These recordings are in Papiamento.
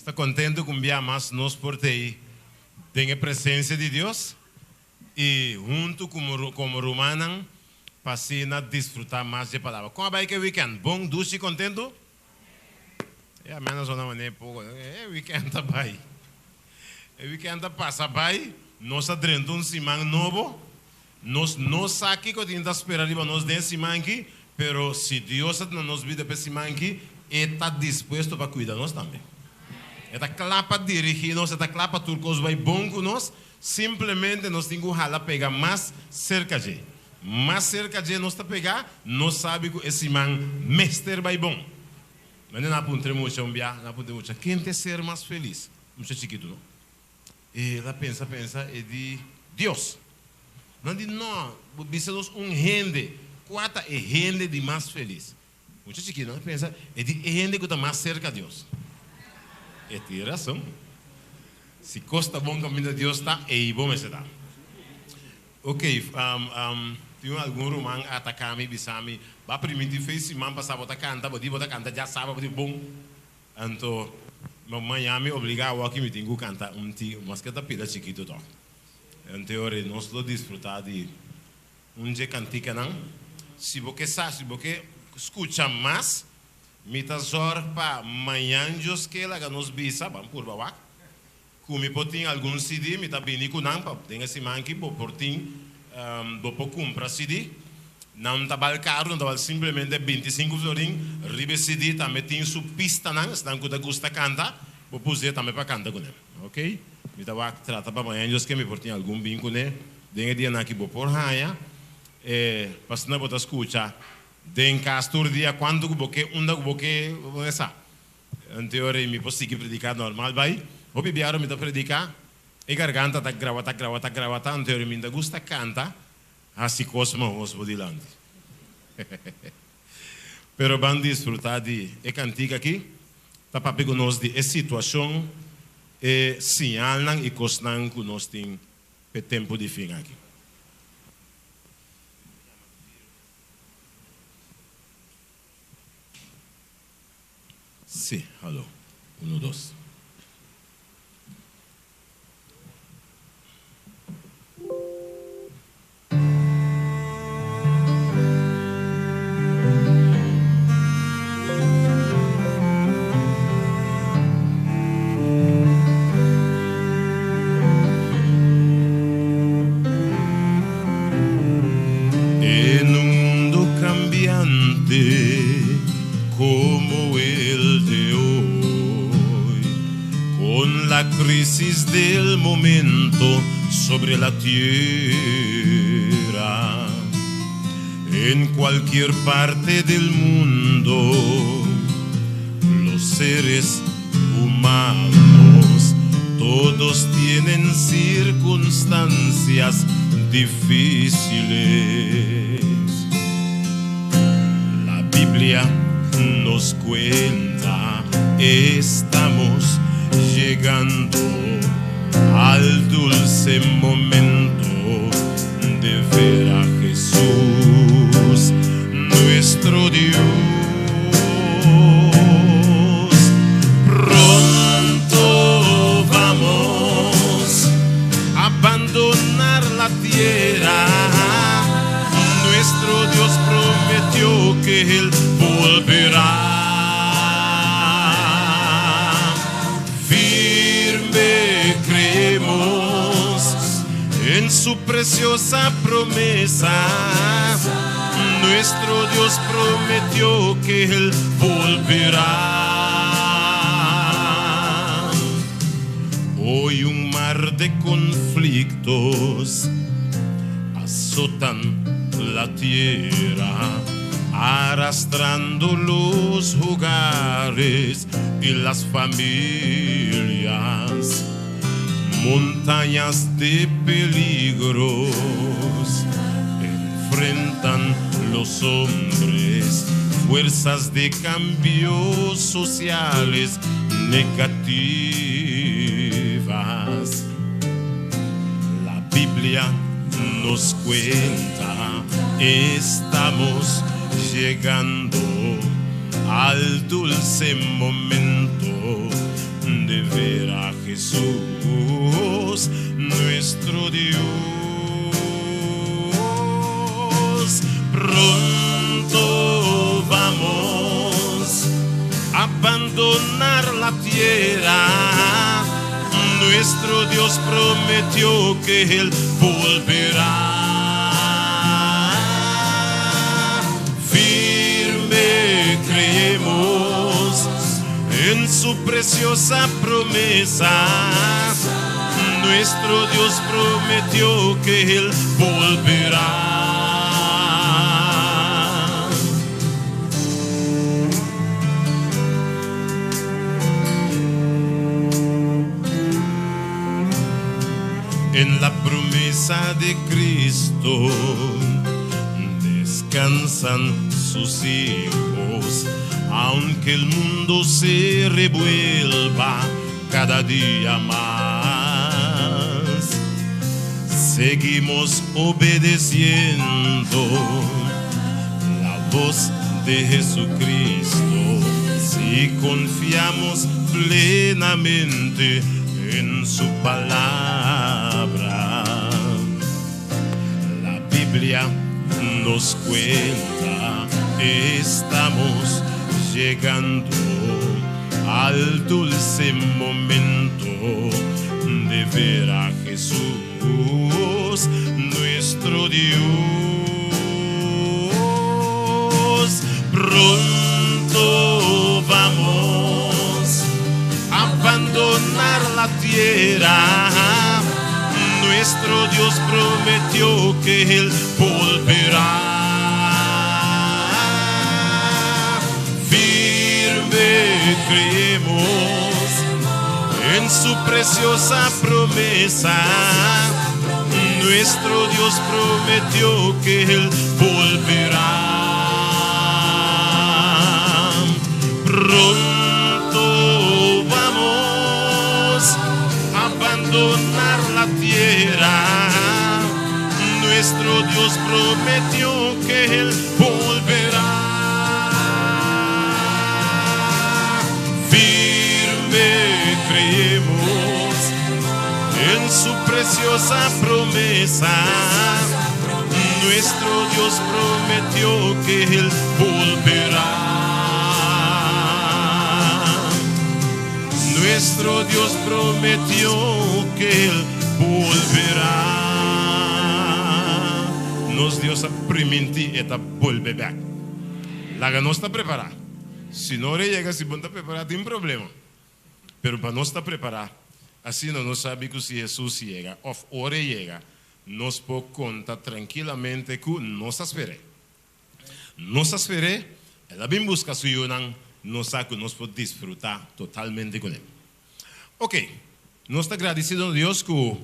Ta kontentu ku un bia mas nos por ta ei den e presensia di Dios i huntu komo rumannan pa asina disfrutá mas dje Palabra. Kon a bai ku e wikènt? Bon, dushi, kontentu? E amèn a sona manera poko. E wikènt a bai. E wikènt a pasa bai, nos a drenta un siman nobo. Nos no sa kiko tin ta spera riba nos den e siman aki, pero si Dios a duna nos bida pa e siman aki, E ta dispuesto pa kuida nos tambe. E ta kla pa dirigí nos, E ta kla pa tur kos bai bon ku nos, simplemente nos tin ku hala pega mas serka dje. Mas serka dje nos ta pega, nos sabi ku e siman mester bai bon. Mende nan a puntra e mucha un bia, nan a puntra e mucha, Ken ta e ser mas felis? Mucha chikitu, no? El a pensa, pensa, e di, Dios. Nan di, No, bo bisa nos un hende. Kua ta e hende di mas felis? Mucha chikito nan a pensa, e di e hende ku ta mas serka Dios. E tin rason. Si kos ta bon kaminda Dios ta, ei bo mester ta. Ok, tin algun ruman a ataka mi, bisa mi, Bo a primintí fe siman pasá bo ta kanta, bo di bo ta kanta djasabra, bo di bon. Anto maña mi obligá awor ki mi tin ku kanta un ti, maske ta pida chikitu tòg. Anto e ora ei nos lo disfrutá di un dje kantikanan. Si bo ke sa, si bo ke skucha mas, mi ta zòrg pa mañan Dios ke laga nos bisa, ban purba wak, ku mi por tin algun CD, mi ta bini ku nan pa den e siman aki bo por tin, bo por kumpra CD. Nan ta bal karu, nan ta bal simplemente 25 florin. Riba e CD tambe tin su pistanan, esnan ku ta gusta kanta, bo por us'é tambe pa kanta kuné. Ok, mi ta wak trata pa mañan Dios ke mi por tin algun bin kuné den e dianan aki bo por haña e pa asina bo ta skucha den kas tur dia kuantu ku bo ke, unda ku bo ke, bo sa. Anto ora mi por sigui prediká normal bai. Hopi biaha ora mi ta prediká, e garganta ta grawata, grawata, grawata. Anto ora mi ta gusta kanta, hasi kos mahos bo dilanti. Pero ban disfrutá di e kantika aki. Ta papia ku nos di e situashon, e siñalnan i kosnan ku nos tin p'e tempu di fin aki. Sí, haló. Uno, dos. En un mundo cambiante como el de hoy, con la crisis del momento sobre la tierra, en cualquier parte del mundo, los seres humanos todos tienen circunstancias difíciles. La Biblia nos cuenta, estamos llegando al dulce momento de ver a Jesús, nuestro Dios. Pronto vamos a abandonar la tierra. Nuestro Dios prometió que Él volverá. Firme creemos en su preciosa promesa. Nuestro Dios prometió que Él volverá. Hoy un mar de conflictos azotan la tierra, arrastrando los hogares y las familias. Montañas de peligros enfrentan los hombres, fuerzas de cambios sociales negativas. La Biblia nos cuenta, estamos llegando al dulce momento. Jesús, nuestro Dios. Pronto vamos a abandonar la tierra. Nuestro Dios prometió que Él volverá. Firme creemos en su preciosa promesa. Nuestro Dios prometió que Él volverá. En la promesa de Cristo descansan sus hijos, aunque el mundo se revuelva cada día más. Seguimos obedeciendo la voz de Jesucristo si confiamos plenamente en su palabra. La Biblia nos cuenta, estamos llegando al dulce momento de ver a Jesús, nuestro Dios. Pronto vamos a abandonar la tierra. Nuestro Dios prometió que Él volverá. Firme creemos en su preciosa promesa. Nuestro Dios prometió que Él volverá. Pronto vamos a abandonar la tierra. Nuestro Dios prometió que Él volverá. Firme creemos en su preciosa promesa. Nuestro Dios prometió que Él volverá. Nuestro Dios prometió que Él volverá. Nos Dios a primintí e ta bolbe bèk. Laga nos ta prepará. Si no ora e yega, si bo no ta prepará, tin problema. Pero pa nos ta prepará, asina nos sabi ku si Hesus yega òf ora e yega, nos por konta trankilamente ku nos a sper'é. Nos a sper'é, el a bin buska su yunan, nos sa ku nos por disfrutá totalmente kuné. Oke, nos ta gradisido na Dios ku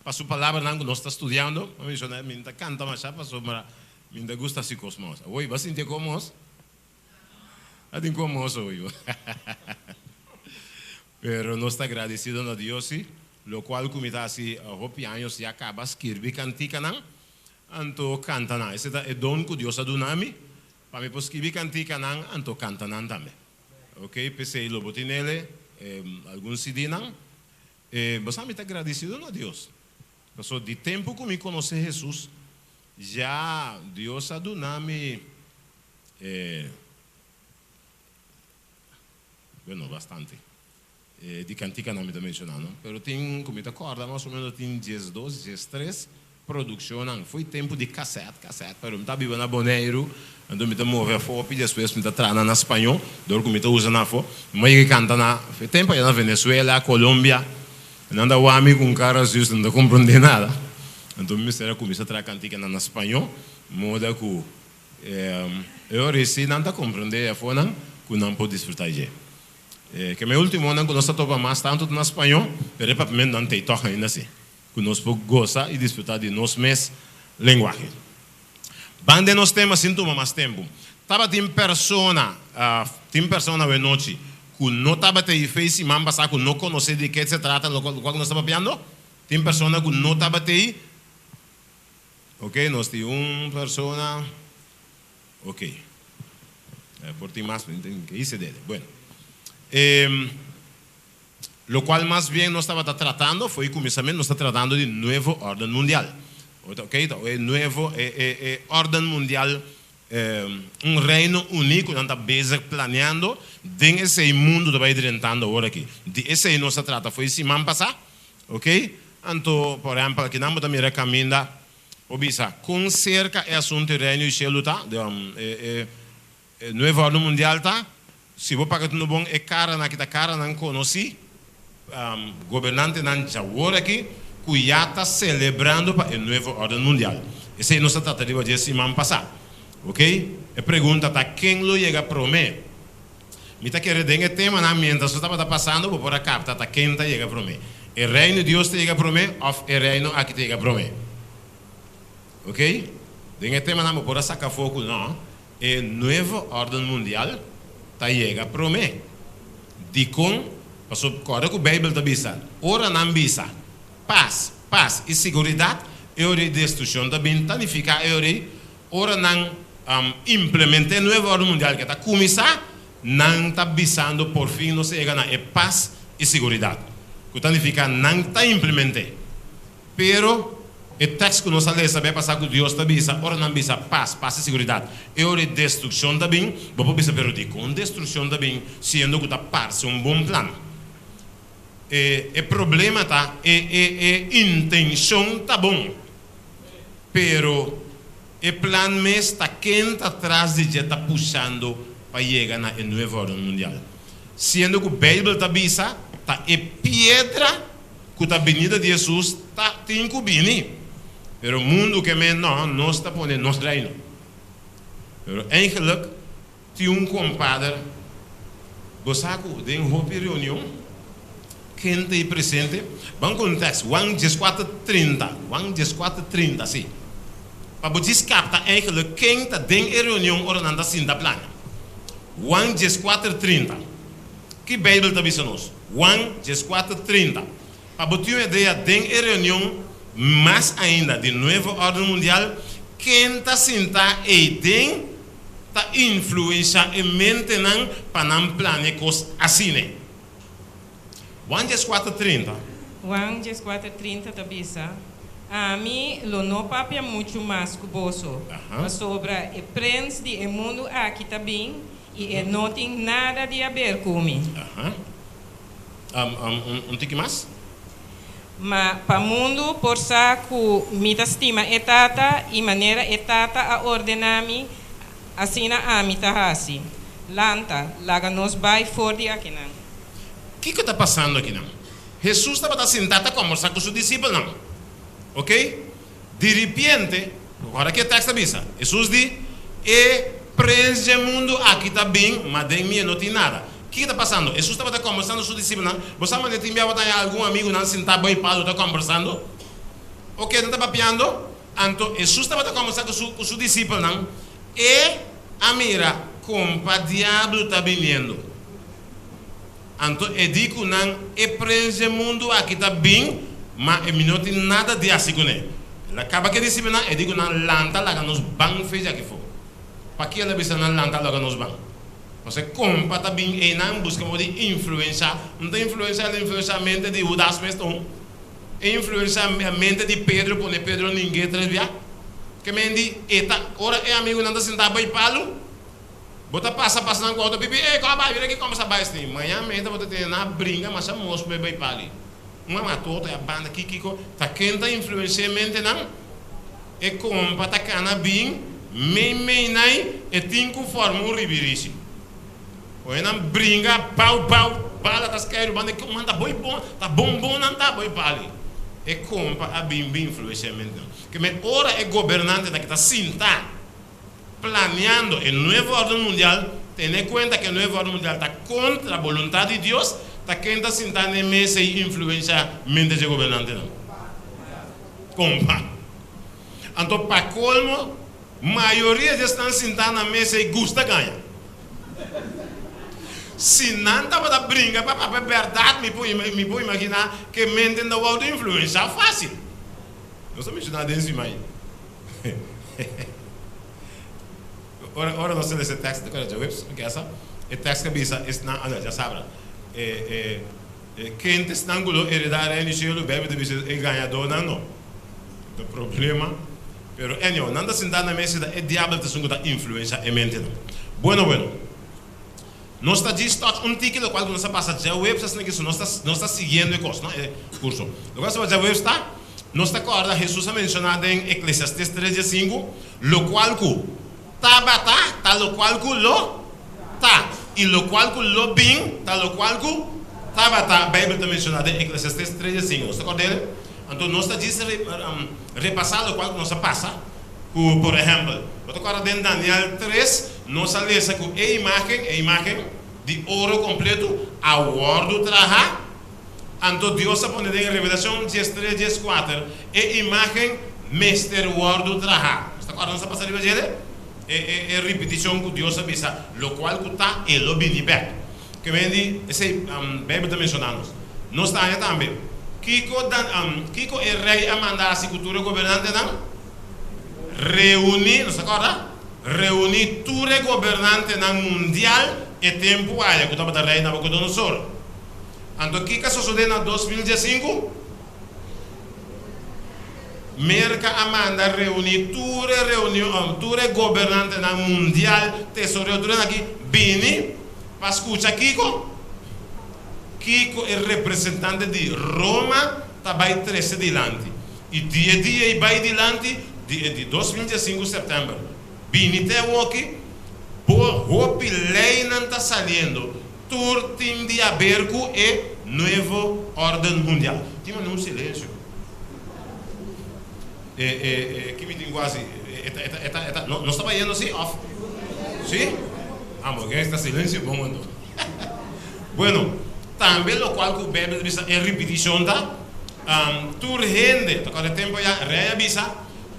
pa su palabranan ku nos ta studiando. Mi a menshoná, mi no ta kanta mashá pasobra mi no ta gusta hasi kos mos. Awor, bo a sinti e kos mos? A tin kos mos awor. Pero nos ta gradisido na Dios si, lokual ku mi ta hasi hopi años ya kaba skirbi kantikanan, anto kanta nan. Ese ta e don ku Dios a duna mi, pa mi por skibi kantikanan anto kanta nan tambe. Ok, p'esei lo bo tin ele algun CD-nan. Bo sa mi ta gradisido na Dios, pasobra di tempu ku mi konosé Hesus, ya Dios a duna mi e, bueno, bastante di kantikanan mi ta menshoná no, pero tin ku mi ta kòrda mas o ménos tin diesdos, diestres produkshonnan. Foi tempu di kasèt, kasèt, pero mi ta biba na Boneiru, anto mi ta move afó pi despues mi ta traha nan na spañó, dor ku mi ta usa nan afó. Mi a yega kanta na, foi tempu allá na Venezuela, Colombia, nan ta wak mi ku un kara zùs, nan no ta komprondé nada. Anto mi mester a kuminsá traha kantikanan na spañó, moda ku e ora si nan ta komprondé afonan ku nan por disfrutá dje. Ke mi últimonan ku nos ta topa mas tantu ta na spañó, pero e papiamentu nan t'ei tòg ainda si, ku nos por gosa i disfrutá di nos mes lenguahe. Ban den nos tema sin tuma mas tempu. Tabatin persona, tin persona awenochi ku no tabata ei fe siman pasá ku no konosé di ke se trata lokual ku nos ta papiando? Tin persona ku no tabata ei? Ok, nos tin un persona. Ok. Por tin mas, pero tin ke hise dede. Bueno. Lokual mas bien nos tabata tratando fo'i kuminsamentu, nos ta tratando di nuevo órden mundial. Oké, ta e nuevo e e e órden mundial, un reino uní ku nan ta bezig planeando den esei mundu ta bai drentando awor aki. Di esei nos a trata fo'i siman pasá. Oké, anto por ehèmpel akinan bo ta mira kaminda bo bisa kon serka e asuntu di reino di shelu ta, e e e nuevo órden mundial ta. Si bo paga tunu bon e karanan aki ta karanan konosí, gobernantenan djawor aki ku ya ta selebrando pa e nuevo órden mundial. Esei nos a trata riba dje siman pasá. Ok, e pregunta ta ken lo yega promé? Mi ta kere den e temanan miéntras nos tabata pasando bo por a kapta ta ken ta yega promé. E Reino di Dios ta yega promé òf e reino aki ta yega promé? Ok, den e temanan bo por a saka afó ku nò. E nuevo órden mundial ta yega promé. Dikon? Pasobra kòrda ku Beibel ta bisa, Ora nan bisa, Pas, pas i siguridat, e ora ei destrukshon ta bin. Ta nifiká e ora ei, ora nan implementá e nuevo órden mundial ke ta kuminsá, nan ta bisando por fin nos a yega na e pas i siguridat. Ku ta nifiká nan ta implement'é. Pero, e tèks ku nos a lesa bai pasá ku Dios ta bisa, ora nan bisa pas, pas i siguridat, e ora e destrukshon ta bin, bo por bisa, pero dikon destrukshon ta bin siendo ku ta parse un bon plan? E e problema ta e e e intenshon ta bon, pero e plan mes ta ken ta tras di dje ta pushando pa yega na e nuevo orden mundial. Siendo ku Beibel ta bisa ta e piedra ku ta binida di Hesus ta tin ku bini. Pero mundu ke men no, nos ta pone nos reino. Pero eigenlijk tin un kompader, bo sa ku den hopi reunion ken ta ei presente? Ban ku un tèks, Juan dieskuater 30, Juan dieskuater 30, si. Pa bo djis kapta eigenlijk ken ta den e reunion ora nan ta sinta plania. Juan dieskuater 30. Ki Beibel ta bisa nos? Juan 14, 30. Pa bo tin un idea, den e reunion mas ainda di Nuevo Orden Mundial, ken ta sintá ei den ta influenshá e mentenan pa nan plania kos asina. Juan 14, 30. Juan 14, 30 ta bisa, Ami lo no papia muchu mas ku boso, pasobra e prens di e mundu aki ta bin, I e no tin nada di haber ku mi. Aha. Un tiki mas. Ma pa mundu por sa ku mi ta stima e Tata i manera e Tata a ordená mi, asina ami ta hasi. Lanta, laga nos bai for di akinan. Kiko ta pasando akinan? Hesus tabata sintá ta kòmbersá ku su disipelnan. Oké? Diripiente, ora ki e tekst ta bisa, Hesus di, E prens dje mundu aki ta bin, ma den mi e no tin nada. Kiko ta pasando? Hesus tabata kombersando su disipelnan. Bo sa manera tin bia bo ta haña algun amigunan sintá bou e palu ta kombersando? Oke, nan ta papiando. Anto Hesus tabata kombersá ku su ku su disipelnan. E a mira kompa diablo ta biniendo. Anto e di ku nan, E prens dje mundu aki ta bin, ma e mi no tin nada di hasi kuné. El a kaba ku e disipelnan, e di ku nan, Lanta, laga nos ban fecha aki afó. Pakiko el a bisa nan, Lanta, laga nos ban? Pasobra e kompa ta bin einan buska modo di influenshá. No ta influenshá, el a influenshá mente di Hudas mes ton. E influenshá mente di Pedro, pone Pedro ning'é tres bia. Ke men di, e ta, ora e amigunan ta sintá bai palu. Bo ta pasa pasa nan ku auto pipi ey kòm bai mira ki kòm sa bai esei mañan meinta bo ta tene nan a bringa masha mos ku e bai pali un a matoto e a banda ki kiko ta ken ta influensh'é mente nan e kompa ta kana bin mei mei nai e tin ku forma un ribirishi oye nan bringa bau bau bala ta skeiru banda ki man ta boi bon ta bon bon nan ta bai pali e kompa a bin bin influensh'é mente nan ke men ora e gobernantenan ki ta sinta. Planeando e nuevo orden mundial, tene cuenta cu e nuevo orden mundial ta contra boluntad di Dios, ta ken ta sinta n'e mesa y influencia mente dje gobernantenan? Compa. Anto pa colmo, mayoria di esnan sinta na mesa y gusta gaña. Si nan tabata bringa pa papia berdad, mi por mi por imagina cu e mente no ta wordo influencia facil. Nos a menciona den siman. Ora ora nos ta lesa e tekst, ta kore djaweps, mi kesa, e tekst ta bisa esnan, ah no, djasabra, e e. Ken ta esnan ku lo heredá e Reino di Shelu? Beibel ta bisa e gañadónan no. Ta problema. Pero anyhow, nan ta sintá na mesa i ta e diabel ta esun ku ta influenshá e mentenan. Bueno, bueno. Nos ta djis touch un tiki lokual ku nos a pasa djaweps asina ki so nos ta nos ta siguiendo e kos, no, e kurso. Lokual nos a pasa djaweps ta, nos ta kòrda Hesus a menshoná den Eklesiastes tres dia sinku, lokual ku tabata ta lokual ku lo ta, i lokual ku lo bin ta lokual ku tabata, Beibel ta menshoná den Eklesiastes tres dia sinku. Nos ta kòrda el? Anto nos ta djis repasá lokual ku nos a pasa. Ku, por ehèmpel, bo ta kòrda den Daniel tres, nos a lesa ku e imágen, e imágen di oro kompletu, a wòrdu trahá. Anto Dios a pone den Revelashon diestres, dieskuater, e imágen mester wòrdu trahá. Nos ta kòrda nos a pasa riba djele? E, e, e ripitishon ku Dios a bisa, lokual ku ta, e lo bini bèk. Ke men di, esei Beibel ta menshoná nos. Nos ta haña tambe, kiko dan, kiko e rei a manda hasi ku tur e gobernantenan? Reuní, nos ta kòrda? Reuní tur e gobernantenan mundial e tempu aya ku tabata rei Nabukodonosor. Anto kiko a sosodé na 2015? Merka a manda reuní tur e reunion, tur e gobernantenan mundial, tesorero, tur esaki bini pa skucha kiko? Kiko e representante di Roma ta bai trese dilanti. I di e dia ei bai dilanti, di e di 2015 sèptèmber bini te awoki, bo hopi leinan ta saliendo Tur tin di haber ku e Nuevo Orden Mundial. Tin manda un silensio. E, e, e, ki mi tin ku hasi? E ta, e ta, e ta, e ta, no, nos ta bayendo si òf? Si? Ah, bo esta silensio bon anto. Bueno, tambe lokual ku Beibel ta bisa e ripitishon ta, tur hende, ta kòrda e tempu ayá, rei a bisa,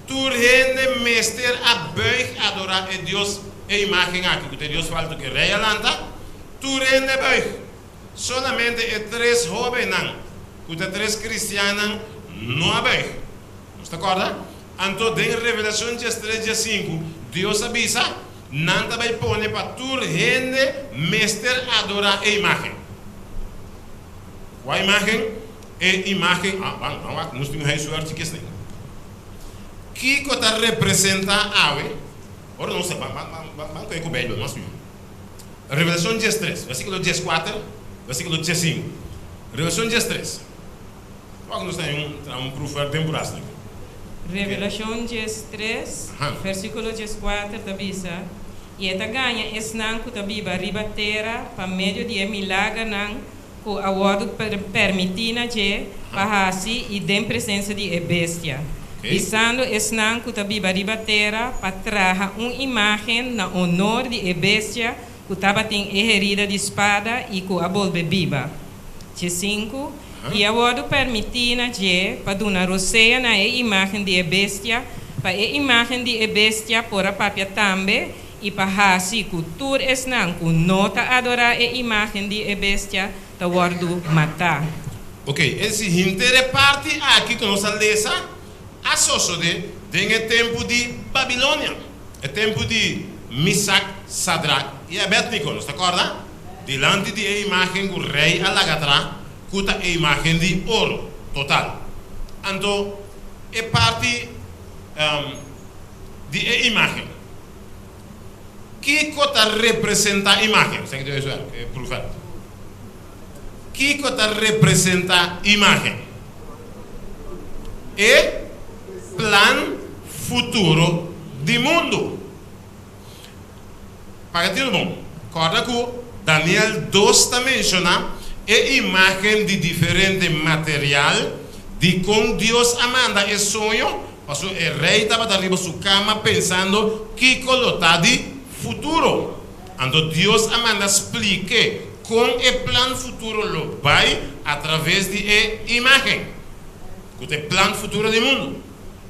tur hende mester a buig adorá e Dios E imágen aki ku ta e Dios faltu ku e rei a lanta, tur hende a buig. Solamente e tres hóbennan, ku ta tres kristiannan, no a buig. Nos ta kòrda? Anto den Revelashon 13 15, Dios a bisa, Nan ta bai pone pa tur hende mester adorá e imágen. Kua imágen? E imágen, ah, ban, ban wak, nos tin un huiswerk chikis nei. Kiko ta representá awe? Ora nos ta ban koe ku Beibel mas mihó. Revelashon 13, versíkulo 14, versíkulo 15. Revelashon 13. Wak nos ta un traha un proefwerk den purasnan. Revelashon 13, versíkulo 14 ta bisa, I e ta gaña esnan ku ta biba riba tera pa medio di e milagernan ku a wòrdu permití na dje pa hasi i den presensia di e bestia, bisando esnan ku ta biba riba tera pa traha un imágen na onor di e bestia ku tabatin e herida di spada i ku a bolbe biba. 15, I a wòrdu permití na dje pa duna rosea na e imágen di e bestia, pa e imágen di e bestia por a papia tambe I pa hasi ku tur esnan ku no ta adorá e imágen di e bestia ta wòrdu matá. Ok, es desi, henter e parti aki ku nos a lesa a sosodé den e tempu di Babilonia, e tempu di Misak, Sadrak i Abednego. Nos ta kòrda? Dilanti di e imágen ku rei a laga tra, ku ta e imágen di oro total. Anto e parti di e imágen. Kiko ta representá imágen? Esaki ta huiswerk, e proefwerk. Kiko ta representá imágen? E plan futuro di mundu. Paga tinu bon. Kòrda ku Daniel 2 ta menshoná e imágen di diferente material dikon Dios a manda e soño. Pasobra e rei tabata riba su kama pensando kiko lo ta di futuro. Anto Dios a manda splik'é kon e plan futuro lo bai atraves di e imágen, ku ta e plan futuro di mundu.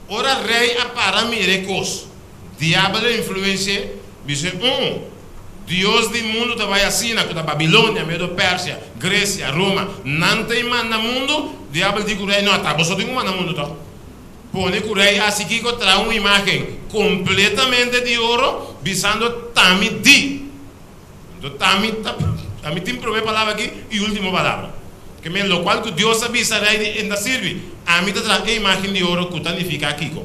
Ora rei a para mira e kos, diabel a influensi'é, bis'é, Un, Dios di mundu ta bai asina, ku ta Babilonia, Medo Persia, Gresia, Roma, nan ta e manda mundu. Diabel di ku rei, No, ata boso tin ku manda mundu tòg. Pone ku rei hasi kiko? Traha un imágen kompletamente di oro, bisando, T'ami di. Anto t'ami ta, t'ami tin promé palabra aki i último palabra. Ke men lokual ku Dios a bisa rei di e ta sirbi. Ami ta traha e imágen di oro ku ta nifiká kiko.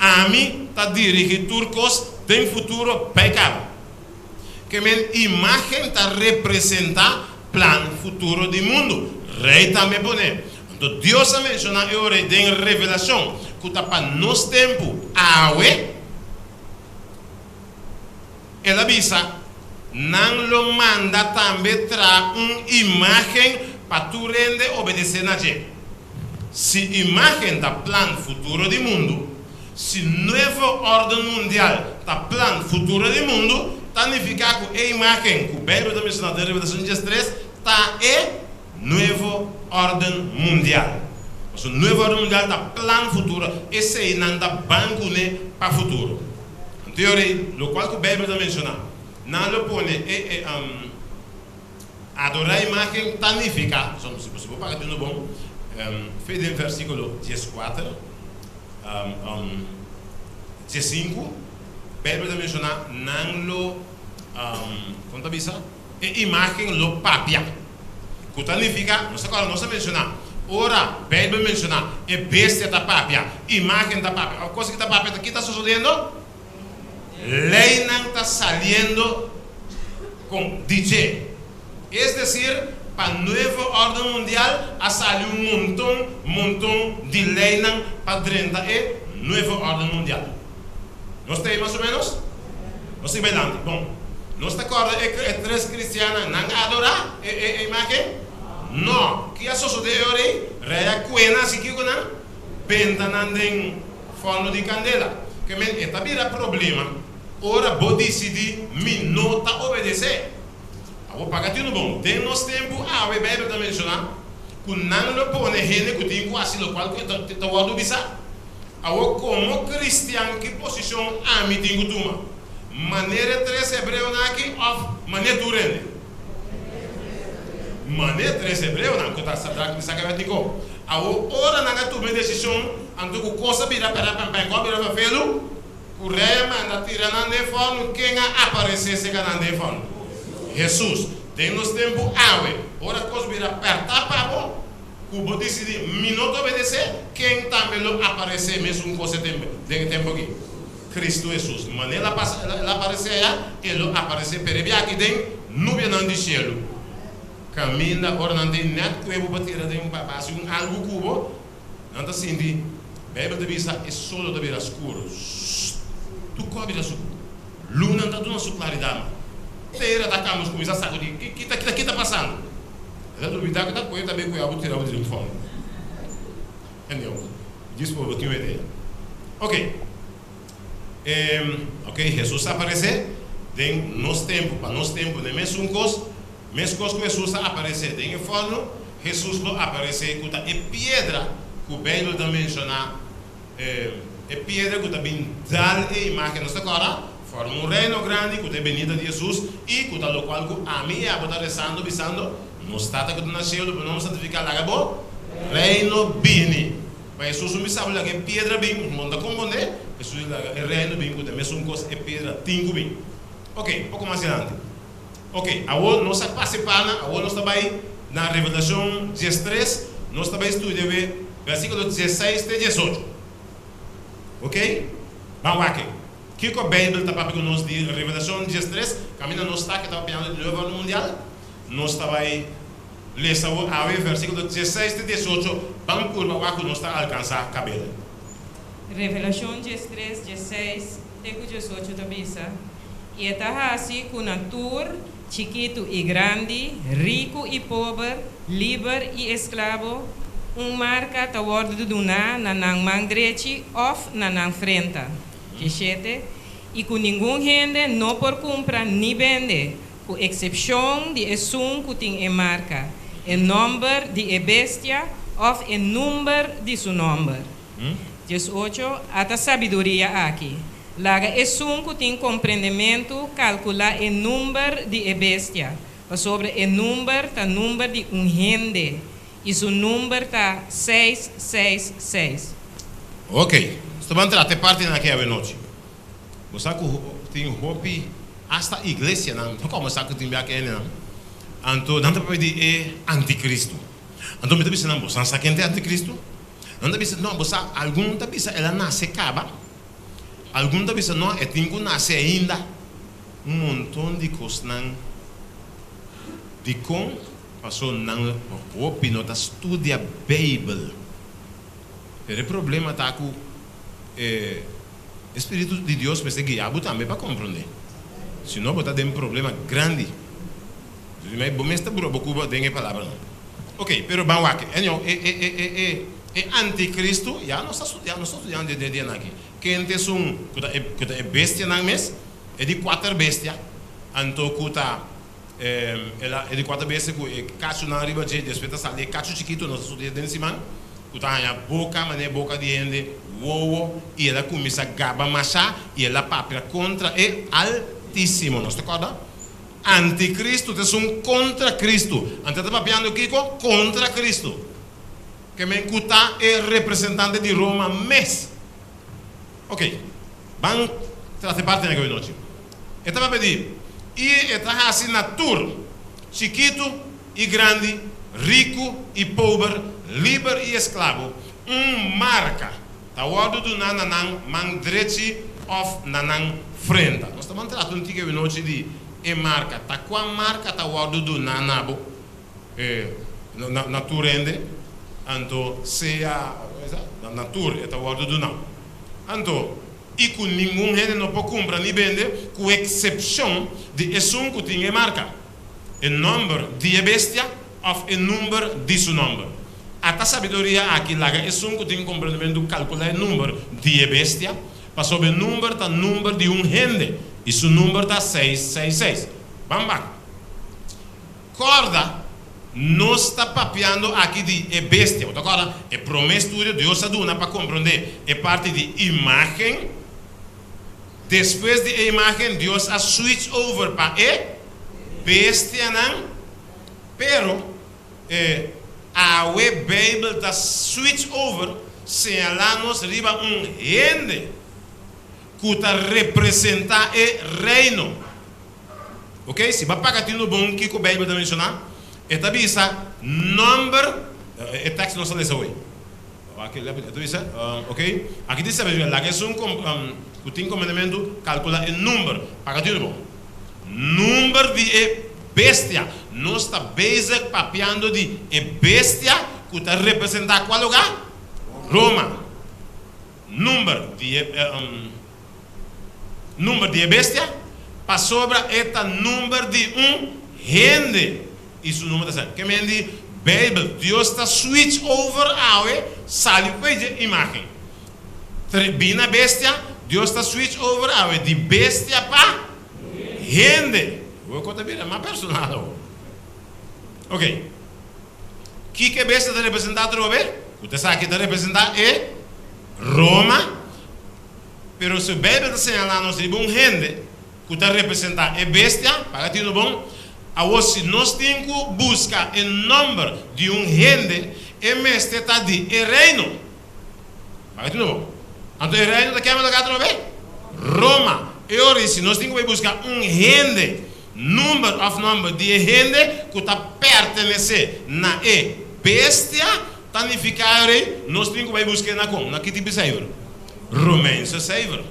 Ami ta dirigí tur kos den futuro bai kaba. Ke men imágen ta representá plan futuro di mundu. Rei tambe pone. Anto Dios a menshoná e ora ei den Revelashon ku ta pa nos tempu awe. El a bisa, Nan lo manda tambe traha un imágen pa tur hende obedesé na dje. Si imágen ta plan futuro di mundu, si nuevo órden mundial ta plan futuro di mundu, ta nifiká ku e imágen ku Beibel ta menshoná den Revelashon 13 ta e nuevo órden mundial. Pasobra nuevo órden mundial ta plan futuro, eseinan ta ban kuné pa futuro. Anto e ora ei, lokual ku Beibel ta menshoná, nan lo pone e e adorá imágen ta nifiká, si bo si bo paga tinu bon, fe den versíkulo 14, 15, Beibel ta menshoná nan lo, kon ta bisa? E imágen lo papia. Ku ta nifiká, nos ta kòrda nos a menshoná, ora Beibel menshoná e bestia ta papia, imágen ta papia òf kos ki ta papia, ta ki ta sosodiendo? Leinan ta saliendo kon? Di dje. Es desir, pa nuevo órden mundial a sali un monton, monton di leinan pa drenta e nuevo órden mundial. Nos ta ei mas o ménos? Nos sigui bai lanti. Bon, nos ta kòrda e e tres kristiannan, nan a adorá e e e imágen? Nò. Ki a sosodé e ora ei? Rei a kue nan hasi kiko nan? Benta nan den fòrnu di kandela. Ke men e ta bira problema ora bo disidí mi no ta obedesé. Awor paga tinu bon, den nos tempu awe Beibel ta menshoná ku nan lo pone hende ku tin ku hasi lokual ku e ta ta wòrdu bisá. Awor komo kristian ki posishon ami tin ku tuma? Manera e tres hebreonan aki òf manera tur hende? Manera e tres hebreonan ku ta Sadrak, Misak i Abednego. Awor ora nan a tuma e desishon, anto ku kos a bira pèrdè pèmpèn, ku a bira fafelu, ku rei a manda tira nan den fòrnu, ken a aparesé serka nan den fòrnu? Hesus. Den nos tempu awe, ora kos bira pèrtá pa bo, Ku bo disidí mi no ta obedesé, ken tambe lo aparesé mesun kos e tempu den e tempu aki? Kristu Hesus. Manera el a pasa el a aparesé ayá, e lo aparesé perebia aki den nubianan di shelu. Kaminda ora nan tin nèt kue bo pa tira den pa hasi un algu ku bo, nan ta sinti, Beibel ta bisa, e solo ta bira skur. Tur kos a bira skur. Lunan ta duna su klaridat. Tera ta kambia, kuminsá sakudí. Ki ta ki ta pasando? E ta dubitá ku ta koe tambe ku e abu tira bo den fòrnu. Anyhow, djis por bo tin un idea. Ok. Ok, Hesus a aparesé den nos tempu, pa nos tempu den mesun kos. Meskos ku Hesus a aparesé den e fòrnu, Hesus lo aparesé ku ta e piedra ku Beibel ta menshoná. E piedra ku ta bin dal e imágen, nos ta kòrda? Forma un reino grandi ku ta e benida di Hesus i ku ta lokual ku ami i abo ta resando bisando, Nos Tata ku ta na shelu, bo nòmber santifiká, laga bo reino bini. Ma Hesus un bisa bo laga e piedra bin, bo no ta kompondé? Hesus di laga e reino bin ku ta e mesun kos e piedra tin ku bin. Oke, poko mas dilanti. Oke, awor nos a pasa e pana, awor nos ta bai na Revelashon 13, nos ta bai studia e versíkulo 16 te 18. Oke? Ban wak e. Kiko Beibel ta papia ku nos di Revelashon 13? Kaminda nos ta ke ta papiando di Nuevo Orden Mundial, nos ta bai lesa awor awe versíkulo 16 te 18, ban purba wak ku nos ta alkansá kabel. Revelashon 13, 16 te ku 18 ta bisa, I e ta hasi ku nan tur, chikitu i grandi, riku i pober, liber i esklabo, un marka ta wòrdu duná na nan man drechi òf na nan frenta. 17, I ku ningun hende no por kumpra ni bende, ku eksepshon di esun ku tin e marka, e nòmber di e bestia òf e number di su nòmber. 18, Ata sabiduria aki. Laga esun ku tin komprendementu kalkulá e number di e bestia, pasobra e number ta number di un hende, i su number ta 666. Ok, nos ta ban trata e partinan aki awenochi. Bo sa ku tin hopi, asta iglesianan, no komo sa ku tin biaha ku hendenan, anto nan ta papia di e antikristu. Anto mi ta bisa nan, Boso a sa ken ta e antikristu? Nan ta bisa, No, bo sa, algun ta bisa el a nase kaba, algun ta bisa, No, e tin ku nase ainda. Un monton di kosnan. Dikon? Paso nan hopi no ta studia Beibel. Pero e problema ta ku e spiritu di Dios mester guia bo tambe pa komprondé. Si no bo ta den problema grandi. Bo mes ta bura bo kuba den e palabranan. Ok, pero ban wak. Anyhow, e e e e e e anticristo, ya nos ta studia, nos ta studiando den e dianan aki. Ken ta esun ku ta e ku ta e bestianan mes? E di kuater bestia, anto ku ta el a e di kuater bestia ku e kachunan riba dje, despues ta sali e kachu chikitu, nos a studia den siman, ku ta haña boka manera boka di hende, wowo, i el a kuminsá gaba mashá i el a papia kontra e Altísimo. Nos ta kòrda? Anticristo ta esun contra Cristo. Anto e ta papiando kico? Contra Cristo. Ke men cu ta e representante di Roma mes. Ok, ban trata e parti aki awenochi. E ta papia di, I e ta haci na tur, chikito i grandi, rico i pober, liber i esclavo, un marca. Ta wòrdu duná na nan man drechi òf na nan frenta. Nos ta ban trata un tiki awenochi di e marka. Ta kua marka ta wòrdu duná na bo, na tur hende? Anto sea, na tur e ta wòrdu duná. Anto, i ku ningun hende no por kumpra ni bende, ku eksepshon di esun ku tin e marka. E nòmber di e bestia òf e number di su nòmber. Ata sabiduria aki laga esun ku tin komprendementu kalkulá e number di e bestia, pasobra e number ta number di un hende i su number ta 666. Ban bak. Kòrda, nos ta papiando aki di e bestia. Bo ta kòrda e promé studio Dios a duna pa komprondé e parti di imágen? Despues di e imágen, Dios a switch over pa e bestianan. Pero, e awe Beibel ta switch over señalá nos riba un hende ku ta representá e Reino. Ok, si bo a paga tinu bon kiko Beibel ta menshoná, e ta bisa nòmber, e tèks nos ta lesa awe. Aki e ta bisa, ok, aki tin sabiduria, laga esun ku tin komandamentu kalkulá e number. Paga tinu bon. Number di e bestia. Nos ta bezig papiando di e bestia ku ta representá kua lugá? Roma. Number di e number di e bestia, pasobra e ta number di un hende i su number ta sa. Ke men di Beibel, Dios ta switch over awe sali fo'i dje imágen. Bina bestia, Dios ta switch over awe di bestia pa hende. Awor ku ta bira mas personal awor. Ok. Kiko e bestia ta representá atrobe? Ku ta esaki ta representá e Roma. Pero su Beibel ta señalá nos riba un hende ku ta representá e bestia, paga tinu bon, awor si nos tin ku buska e nòmber di un hende, e mester ta di e reino. Paga tinu bon. Anto e reino ta kema lugá atrobe? Roma. E ora ei si nos tin ku bai buska un hende, number òf nòmber di e hende ku ta pertenesé na e bestia, ta nifiká e ora ei nos tin ku bai busk'é na kon? Na ki tipo di seiver? Romeinse seiver.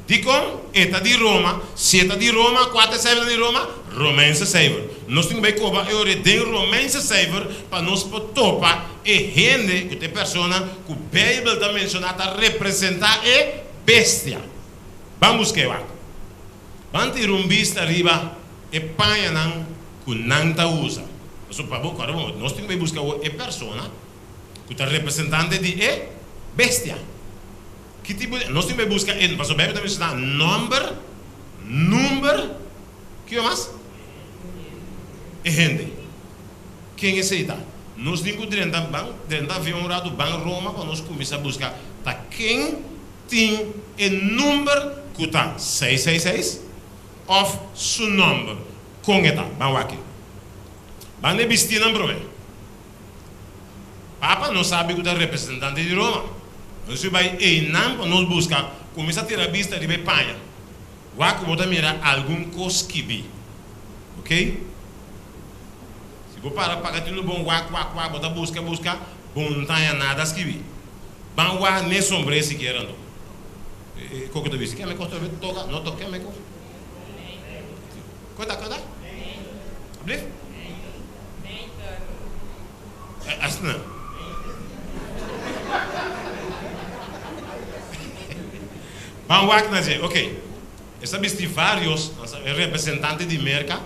Dikon? E ta di Roma. Si e ta di Roma, kua ta e seivernan di Roma? Romeinse seiver. Nos tin ku bai koba e ora den Romeinse seiver pa nos por topa e hende ku ta e persona ku Beibel ta menshoná ta representá e bestia. Ban buska e wak. Ban tira un bista riba e pañanan ku nan ta usa. Pasobra pa bo kòrda bon, nos tin ku bai buska awor e persona ku ta representante di e bestia. Ki tipo di, nos tin bai buska e, pasobra Bijbel ta menshoná nòmber, number, kiko mas? E hende. Ken esei ta? Nos tin ku drenta, ban drenta avion un ratu, ban Roma pa nos kuminsá buska ta ken tin e number ku ta 666 òf su nòmber. Kon e ta? Ban wak. Ban na e bistinan promé. Papa no sabi ku ta representante di Roma. Nos yu bai einan pa nos buska, kuminsá tira bista riba e paña. Wak ku bo ta mira algun kos skibí. Ok? Si bo. Bo para paga tinu bon wak wak wak, bo ta buska buska, bo no ta haña nada skibí. Ban wak n'e sombré sikiera anto. E koko ta bisa, Ke me kos ta toka? No toka, ke me kos? Kota, kota? Ablief? Asina. Ban wak na dje. Ok. E sa bisti varios, e representante di Merka,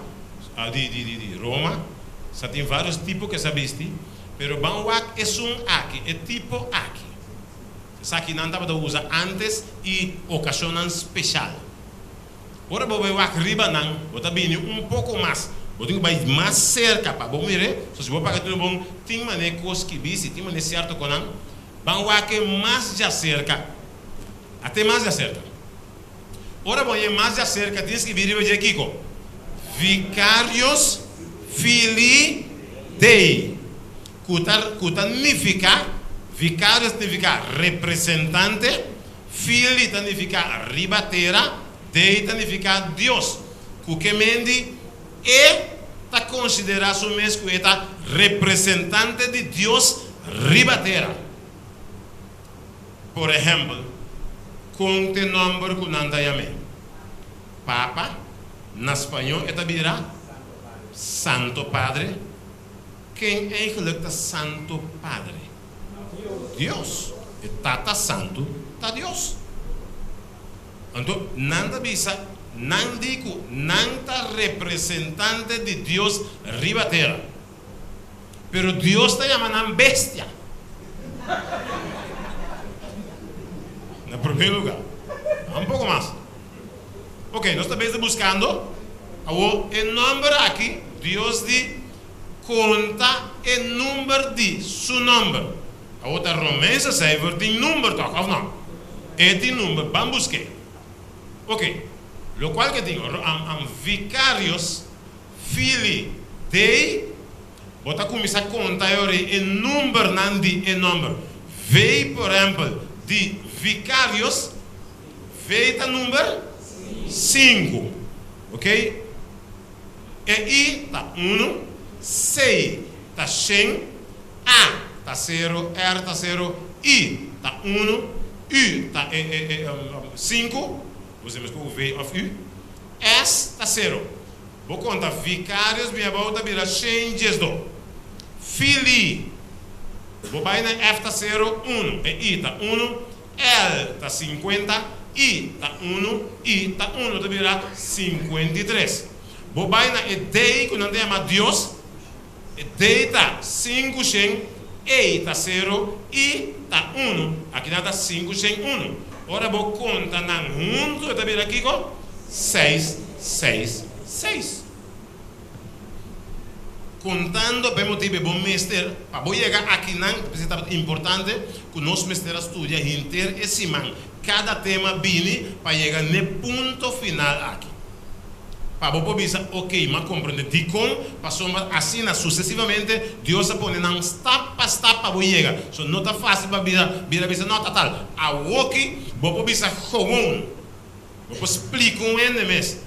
di di di di Roma, sa tin varios tipo ku e sa bisti, pero ban wak esun aki, e tipo aki. Esaki nan tabata usa antes i okashonnan speshal. Ora bo bai wak riba nan, bo ta bini un poko mas. Bo tin ku bai mas serka pa bo mir'é. So si bo paga tunu bon, tin manera kos skibí, si tin manera sierto ku nan, ban wak e mas djaserka. At'é mas djaserka. Ora bo hañ'é mas djaserka, tin skibí riba dje kiko? Vicarius Filii Dei, ku ta ku ta nifiká, vicarius nifiká representante, Filii ta nifiká riba tera, Dei ta nifiká Dios. Ku ke mendi e ta konsiderá su mes ku e ta representante di Dios riba tera. Por ehèmpel, kon t'e nòmber ku nan ta yam'é? Papa, na spañó e ta bira Santo Padre. Ken eigenlik ta Santo Padre? Dios. E Tata Santu ta Dios. Anto nan ta bisa, nan di ku nan ta representante di Dios riba tera. Pero Dios ta yama nan bestia. Na promé lugá. Un poko mas. Ok, nos ta bes ta buskando awor e nòmber aki, Dios di konta e number di su nòmber. Awor ta Romeinse cijfer tin number tòg, òf nò? E tin number, ban busk'é. Ok, lokual ke tin, am vicarios Filii Dei, bo ta kuminsá konta e ora ei e numbernan di e nòmber. V, por ehèmpel, di Vicarios, V ta number sinku. Ok? E I ta unu, C ta shen, A ta sero, R ta sero, I ta unu, U ta e e e sinku, bo sa mes ku V òf U, S ta sero. Bo konta Vicarios bin abou ta bira shen diesdo. Filii. Bo bai na F ta sero, unu. E I ta unu. L ta sinkuenta. I ta unu. I ta unu ta bira 53. Bo bai na e D ku nan ta yama Dios. E D ta sinku shen. E ta sero. I ta unu. Akinan ta 501. Ora bo konta nan huntu e ta bira kiko? Seis, seis, seis. Kontando pa e motibu e bo mester, pa bo yega akinan, p'esei tabata importante ku nos mester a studia henter e siman, kada tema bini pa yega n'e punto final aki. Pa bo por bisa, Ok, m'a komprendé. Dikon? Pasobra asina susesivamente Dios a pone nan stap pa stap pa bo yega. So no ta fásil pa bira bira bisa, No, ta tal. Awoki bo por bisa gewoon. Bo por splika un hende mes.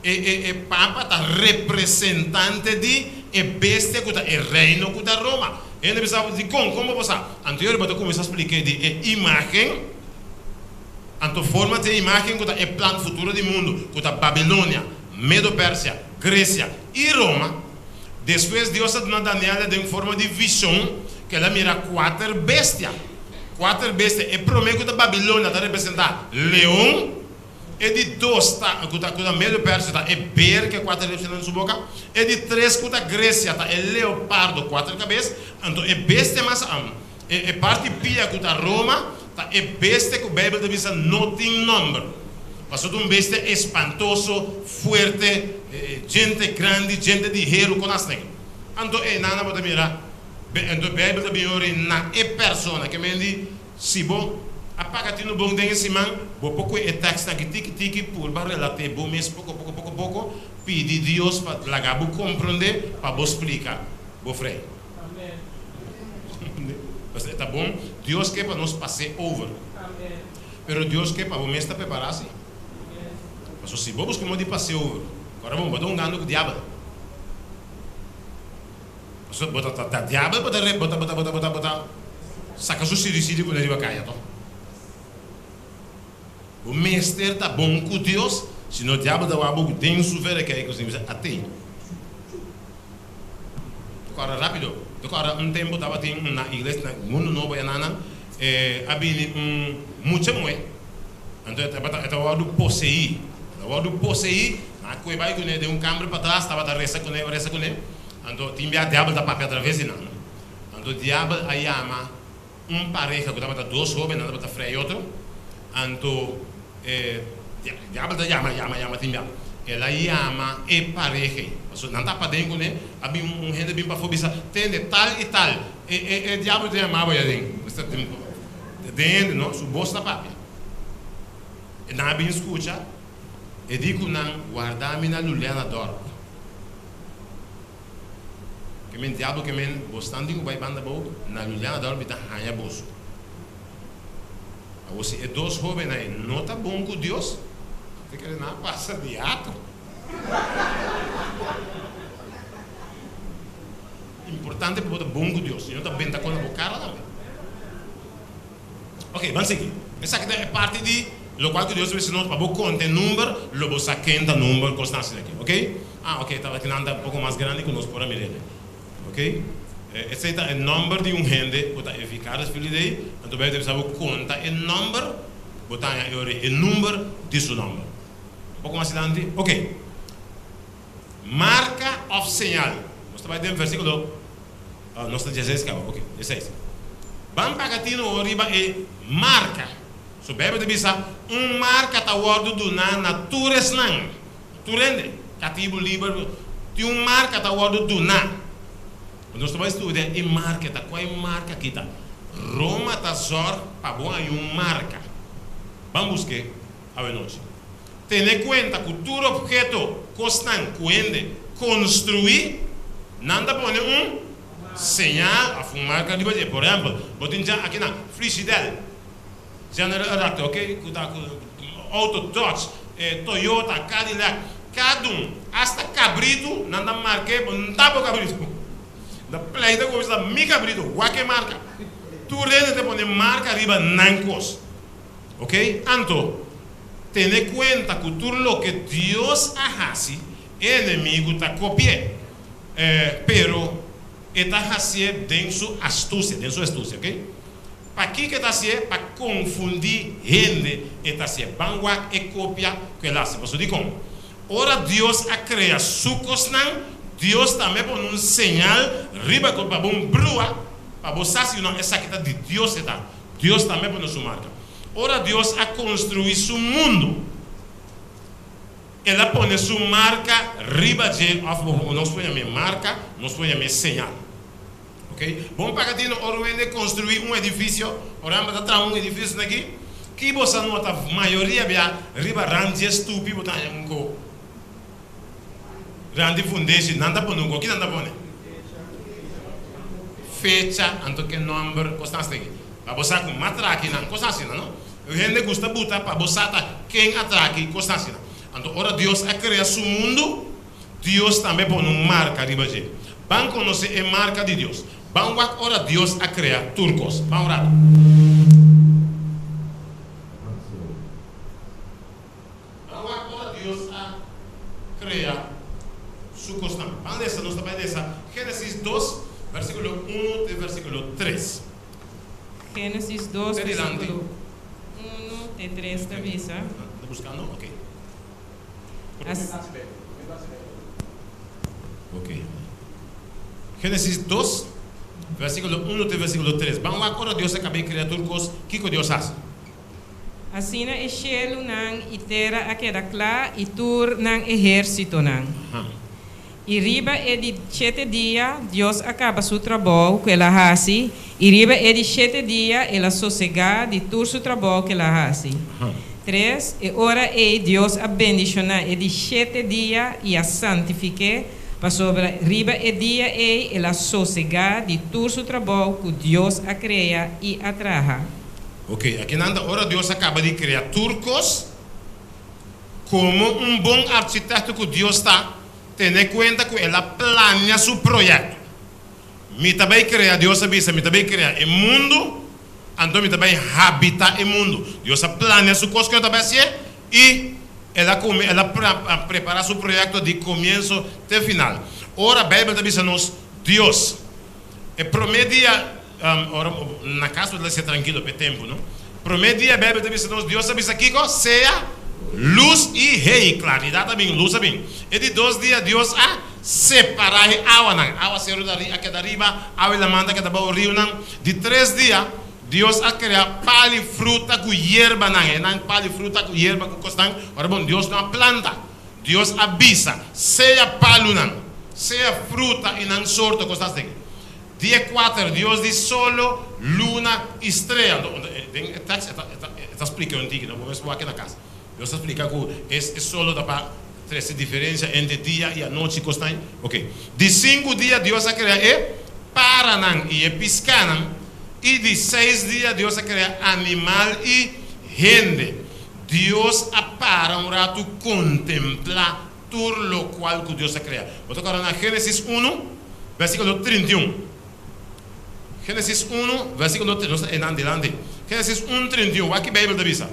E e e papa ta representante di e bestia ku ta e reino ku ta Roma. E hende bisa bo, Dikon? Kon bo por sa? Anto yori bo ta kuminsá splik'é di e imágen. Anto forma di e imágen ku ta e plan futuro di mundu, ku ta Babilonia, Medo-Persia, Gresia i Roma. Despues Dios a duna Daniel den forma di vishon ku el a mira kuater bestia. Kuater bestia. E promé ku ta Babilonia ta representá leon. E di dos ta ku ta ku ta Medo-Persia ta e ber ku e kuater lepshanan den su boka. E di tres ku ta Gresia ta e leopardo kuater kabes. Anto e bestia mas e e parti pia ku ta Roma ta e bestia ku Beibel ta bisa no tin nòmber. Pasobra ta un bestia espantoso, fuerte, djente grandi, djente di heru kon asina. Anto e nana bo ta mira, anto Beibel ta bin ori na e persona ke men di si bo a paga tinu bon den e siman, bo por kue e tèkstnan aki tiki tiki purba relat'é bo mes poko poko poko poko, pidi Dios pa laga bo komprondé pa bo splika bo frei. Pasobra e ta bon, Dios ke pa nos pas'é over. Pero Dios ke pa bo mes ta prepará si. Pasobra si bo buska modo di pas'é over, kòrda bon, bo ta hungando ku diabel. Pasobra bo ta ta diabel bo ta bo ta bo ta bo ta bo ta bo ta saka su siri siri pone riba kaya to. Bo mester ta bon ku Dios, sino diabel ta wak bo den su verekei ku sin bisa atei. Ta kòrda rápido, ta kòrda un tempu tabatin na iglesia na Mundu Nobo Yananan a bini un mucha muhé, anto e tabata e ta wòrdu poseí, e ta wòrdu poseí, nan a kohe bai kuné den un kamber patras, tabata resa kuné, resa kuné, anto tin bia diabel ta papia atraves di nan, anto diabel a yama un pareha ku tabata dos hóben, nan tabata frei otro, anto e diabel ta yama, yama, yama tin bia. El a yama e pareha ei, pasobra nan ta paden kuné, a bin un hende bin pafó bisa, Tende, tal i tal, e e e diabel ta yama bo aden. Mester tin den hende, no? Su bos ta papia. E nan a bin skucha, e di ku nan, Warda mi na Luliana Dorp. Ke men diablo ke men bosnan di ku bai banda bou na Luliana Dorp mi ta haña boso. Awor si e dos hobennan ei no ta bon ku Dios, te kere nan a pasa di atro. Importante pa bo ta bon ku Dios, si no ta benta kon na bo kara tambe. Ok, ban sigui. Esaki ta e parti di lokual ku Dios a bisa nos pa bo konta e number, lo bo sa ken ta number, kosnan asina aki. Ok? Ah, ok, tabata kinan ta un poko mas grandi ku nos por a mir'é. Ok? Esei ta e nòmber di un hende ku ta e Vicaris Filii Dei, anto Bijbel ta bisa bo konta e nòmber, bo ta haña e ora e number di su nòmber. Un poko mas dilanti. Ok. Marka òf señal. Nos ta bai den versíkulo. Oh, nos ta dieseis kaba. Ok, dieseis. Ban paga tinu awor riba e marka. So Bijbel ta bisa, un marka ta wòrdu duná na tur esnan, tur hende, katibu, liber, tin un marka ta wòrdu duná. Nos ta bai studia e marka ta. Kua e marka aki ta? Roma ta zòrg pa bo haña un marka. Ban busk'é awenochi. Tene kuenta ku tur opheto, kosnan ku hende konstruí, nan ta pone un señal òf un marka riba dje. Por ehèmpel, bo tin dja akinan Frigidel, General Electric, oke, ku ta ku outo Dodge, Toyota, Cadillac, kada un, asta kabritu nan ta mark'é, bo no ta bo kabritu. Nan ta pleita ku bo bisa ta mi kabritu, wak e marka. Tur hende ta pone marka riba nan kos. Ok, anto, tene kuenta ku tur loke Dios a hasi, e enemigu ta kopi'é. Pero e ta hasié den su astusia, den su astusia, ok. Pakiko e ta hasié? Pa konfundí hende e ta hasié. Ban wak e kopia ku el hasi. Pasobra dikon? Ora Dios a krea su kosnan, Dios tambe pone un señal riba ku pa bo un brua, pa bo sa si no esaki ta di Dios e ta. Dios tambe pone su marka. Ora Dios a konstruí su mundu, El a pone su marka riba dje, òf nos por yam'é marka, nos por yam'é señal. Oke? Bon paga tino ora un hende konstruí un edifisio, por ehèmpel ta traha un edifisio esaki, ki bo sa nota mayoria bia riba rand dje stupi bo ta haña un ko rand di fundeshi, nan ta pone un ko, ki nan ta pone? Fecha, anto ke nòmber, kosnan asina aki. Pa bo sa ku matraki nan, kosnan asina no. Un hende gusta buta pa bo sa ta ken a traki, kosnan asina. Anto ora Dios a krea su mundu, Dios tambe pone un marka riba dje. Ban konosé e marka di Dios. Ban wak ora Dios a krea tur kos. Ban un ratu. Ban wak ora Dios a krea su kosnan. Ban lesa, nos ta bai lesa Génesis dos, versíkulo unu te versíkulo tres. Génesis dos, versíkulo unu te tres ta bisa. Ta buskando? Oke. Génesis dos, versíkulo unu te versíkulo tres. Ban wak ora Dios a kab'é krea tur kos, kiko Dios hasi? Asina e shelunan i tera a keda kla i tur nan ehérsitonan. I riba e di shete dia Dios a kaba su trabou ku el a hasi, i riba e di shete dia el a sosegá di tur su trabou ku el a hasi. Tres, E ora ei Dios a bendishoná e di shete dia i a santifik'é, pasobra riba e dia ei el a sosegá di tur su trabou ku Dios a krea i a traha. Oke, akinan ta ora Dios a kaba di krea tur kos. Komo un bon architekto ku Dios ta, tene kuenta ku el a plania su proyekto. Mi ta bai krea, Dios a bisa, mi ta bai krea e mundu, anto mi ta bai habitá e mundu. Dios a plania su kos ku e ta bai hasié i el a kume, el a prepará su proyekto di komienso te final. Ora Beibel ta bisa nos, Dios, e promé dia, ora na kas bo ta lesa trankilo p'e tempu, no? Promé dia Beibel ta bisa nos, Dios a bisa kiko? Sea lus i hey, klaridat a bin, lus a bin. E di dos dia Dios a separá e awanan, awaseru ta a keda riba, awa i laman ta keda bou riunan. Di tres dia Dios a krea pal i fruta ku yerbanan, e nan pal i fruta ku yerba ku kosnan. Ora bon, Dios no a planta, Dios a bisa, sea palunan, sea fruta i nan sorto kosnan asin. Dia kuater, Dios di solo, luna i strea. Anto, den e tekst e ta, e ta, e ta splika un tiki, no? Bo mes wak na kas. Dios ta splika ku e, e solo ta pa trese diferensia entre dia i anochi, kosnan. Ok. Di sinku dia Dios a krea e paranan i e piskanan, i di seis dia Dios a krea animal i hende. Dios a para un ratu kontemplá tur lokual ku Dios a krea. Bo ta kòrda na Génesis unu, versíkulo 31. Génesis unu, versíkulo, nos ta einan dilanti. Génesis un, 31, wak ki Beibel ta bisa.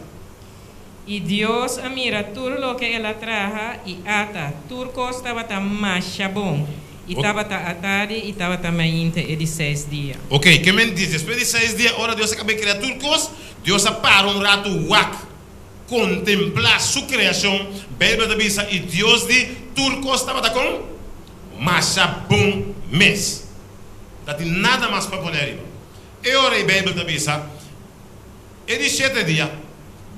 I Dios a mira tur loke el a traha, i ata, tur kos tabata masha bon. I tabata atardi i tabata mainta e di seis dia. Oké, ke men di, despues di seis dia, ora Dios a kaba di krea tur kos, Dios a para un ratu wak. Kontemplá su kreashon, Beibel ta bisa, I Dios di tur kos tabata kon? Masha bon mes. Ta tin nada mas pa pone ariba. E ora ei Beibel ta bisa, E di shete dia,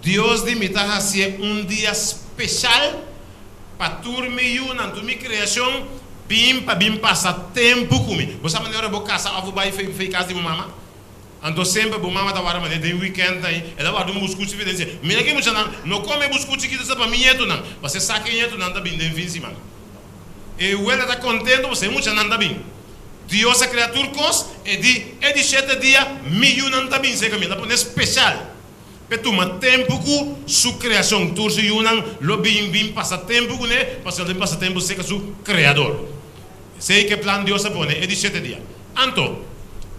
Dios di mi ta hasié un dia speshal pa tur mi yunan, tur mi kreashon bin pa bin pasa tempu ku mi. Bo sa manera ora bo kasa òf bo bai fei kas di bo mama? Anto semper bo mama ta warda manera den weekend ta el a warda un buskuchi fi den si mira ki muchanan no come buskuchi kita sa pa mi ñetonan pasobra sa ke ñetonan ta bin den fin siman e wela ta contento pasobra e muchanan ta bin Dios a crea tur cos e di e di shete dia mi yunan ta bin seka mi el a pone special p'e tuma tempo cu su creacion tur su yunan lo bin bin pasa tempo cune pasobra el ta bin pasa tempo seka su creador. Esei ke plan Dios a pone e di shete dia. Anto,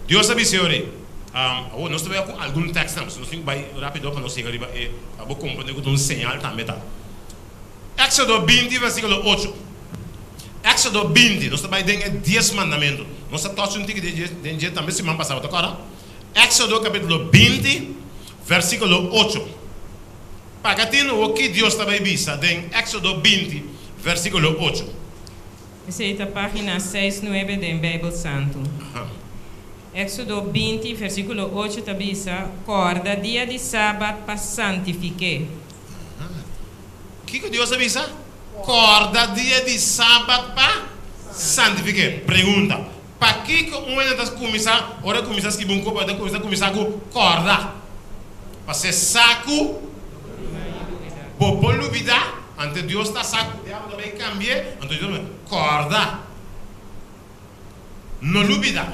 Dios a bis'é ora ei, Awor, nos ta bai ku algun tèkstnan, pasobra nos tin ku bai rápido pa nos yega riba e, pa bo komprondé ku ta un señal tambe ta. Éksodo 20, versíkulo 8. Éksodo 20, nos ta bai den e Dies Mandamentu. Nos a tòchi un tiki den dje tambe siman pasá, bo ta kòrda? Éksodo kapítulo 20, versíkulo 8. Paga tinu wou ki Dios ta bai bisa den Éksodo 20, versíkulo 8. Esei ta página seis nuebe den Beibel Santu. Éksodo 20, versíkulo 8 ta bisa, Kòrda dia di sabat pa santifik'é. Kiko Dios a bisa? Kòrda dia di sabat pa santifik'é. Pregunta, Pakiko un hende ta kuminsá, ora e kuminsá skibi un kopa, e ta kuminsá kuminsá ku kòrda? Pa se sa ku bo por lubidá. Anto Dios ta sa ku diabel ta bai kambi'é, anto Dios ta bisa, Kòrda, no lubidá.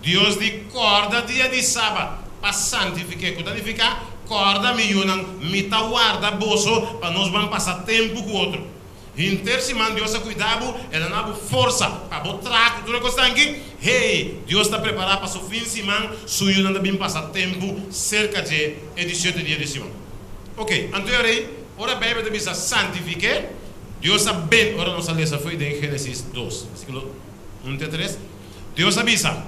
Dios di, Kòrda dia di sabat pa santifik'é, ku ta nifiká, Kòrda, mi yunan, mi ta warda boso pa nos ban pasa tempu ku otro. Henter siman Dios a kuida bo, el a na bo forsa pa bo traha ku tur e kosnan aki. Hey, Dios ta prepará pa su fin siman su yunan ta bin pasa tempu serka dje e di shete dia di siman. Ok, anto e ora ei, ora Beibel ta bisa santifik'é, Dios a ben, ora nos a lesa fo'i den Génesis 2, versíkulo 1 te 3, Dios a bisa,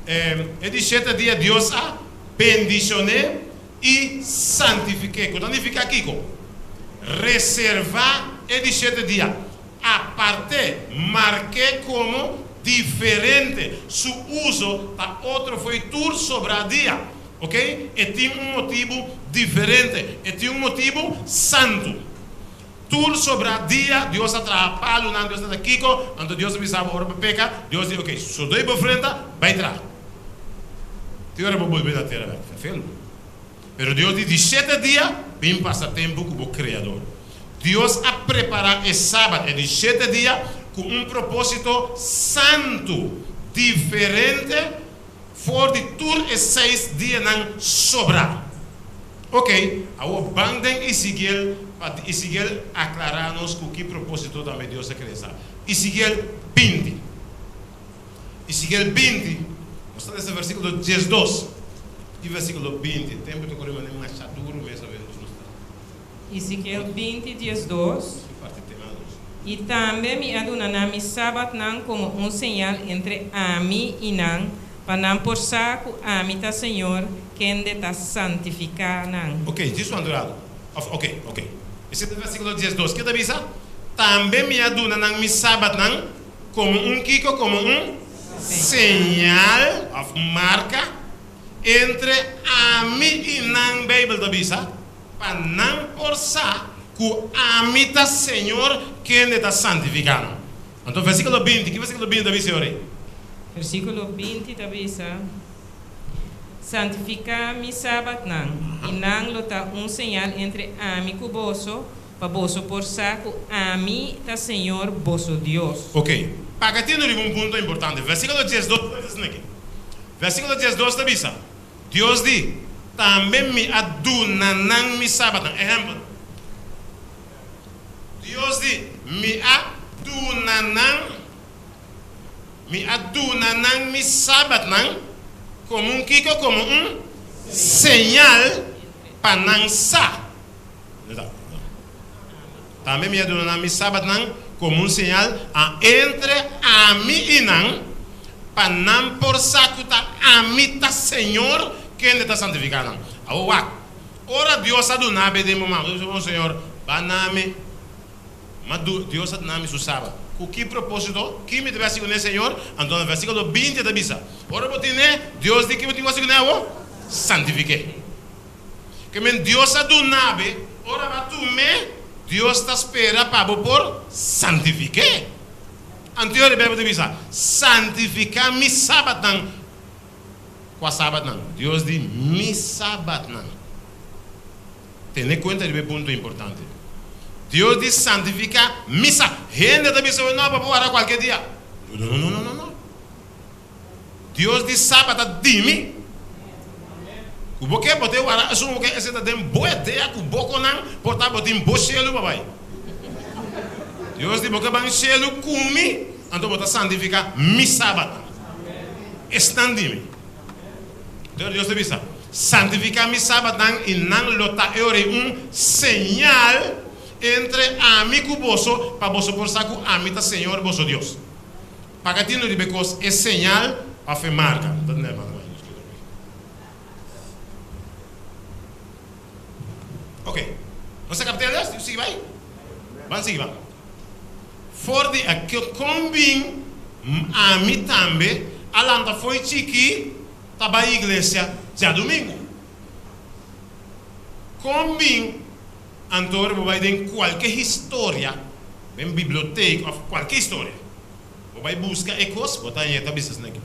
E di shete dia Dios a bendishon'é i santifik'é, ku ta nifiká kiko? Reservá e di shete dia, apart'é, mark'é komo diferente, su uso ta otro fo'i tur sobrá dia. Ok? E tin un motibu diferente, e tin un motibu santu. Tur sobrá dia Dios a traha palunan, Dios a traha kiko, anto Dios a bisa bo ora bo peka, Dios di ok, sodoi bo frenta, bai traha. Te ora bo bolbe na tera bek, ferfelu. Pero Dios di, di shete dia bin pasa tempu ku bo Kreador. Dios a prepará e Sabat, e di shete dia, ku un propósito santu, diferente for di tur e seis dianan sobrá. Ok, awor ban den Ezekiel pa Ezekiel aklará nos ku ki propósito tambe Dios a krea sa. Ezekiel 20. Ezekiel 20, nos ta lesa versíkulo 12 i versíkulo 20. Tempu ta kore manera masha duru mes awe nos ta. Ezekiel 20, 12. Ki parti tema nos? I tambe mi a duna nan mi sabatnan komo un señal entre ami i nan, pa nan por sa ku ami ta Señor, kende ta santifiká nan. Ok, djis un rato. Of, ok, ok. Esei ta versíkulo 12. Ke ta bisa? Tambe mi a duna nan mi sabatnan komo un kiko? Komo un señal òf marka entre ami i nan, Beibel ta bisa, pa nan por sa ku ami ta Señor kende ta santifiká nan. Anto versíkulo 20, ki versíkulo 20 ta bisa e ora ei? Versíkulo 20 ta bisa, Santifiká mi sabatnan, i nan lo ta un señal entre ami ku boso, pa boso por sa ku ami ta Señor boso Dios. Ok, paga tinu riba un punto importante. Versíkulo 12 ta bisa esaki. Versíkulo 12 ta bisa, Dios di, Tambe mi a duna nan mi sabatnan. Ehèmpel, Dios di, Mi a duna nan. Mi a duna nan mi sabatnan komo un kiko? Komo un señal pa nan sa. Tambe mi a duna nan mi sabatnan komo un señal a entre ami i nan, pa nan por sa ku ta ami ta Señor kende ta santifiká nan. Awor wak, ora Dios a duna bo den bo man, bo ta bisa, Bon Señor, ba na mi. Ma Dios a duna mi su Sabat. Ku ki propósito? Ki mi debe hasi kuné, Señor? Anto na versíkulo 20 e ta bisa, Ora bo tin'é, Dios di ki bo tin ku hasi kuné awor? Santifik'é. Ke men Dios a duna bo, ora bo a tum'é, Dios ta spera pa bo por santifik'é. Anto e Beibel ta bisa, Santifiká mi Sabatnan. Kua Sabatnan? Dios di, Mi Sabatnan. Tene kuenta riba e punto importante. Dios di santifiká misa. Hende ta bisa, No, bo por wara kualke dia. No, no, no, no, no, no. Dios di sabat ta di mi. Ku bo ke, bo ta wara esun bo ke, esei ta den bo idea ku bo konan por ta bo tin bo shelu pa bai. Dios di bo ke ban shelu ku mi, anto bo ta santifiká mi sabatnan. Esnan di mi. Entonces Dios ta bisa, Santifiká mi sabatnan i nan lo ta e ora ei un señal entre ami ku boso, pa boso por sa ku ami ta Señor boso Dios. Paga tinu riba e kos, e señal òf e marka. Ok, nos a kapta e les? Sigui bai? Ban sigui ban. For di a kon bin ami tambe a lanta fo'i chikí ta bai iglesia djadumingu. Kon bin anto ora bo bai den kualke historia, den bibliotek òf kualke historia, bo bai buska e kos, bo ta haña e ta bisa esaki.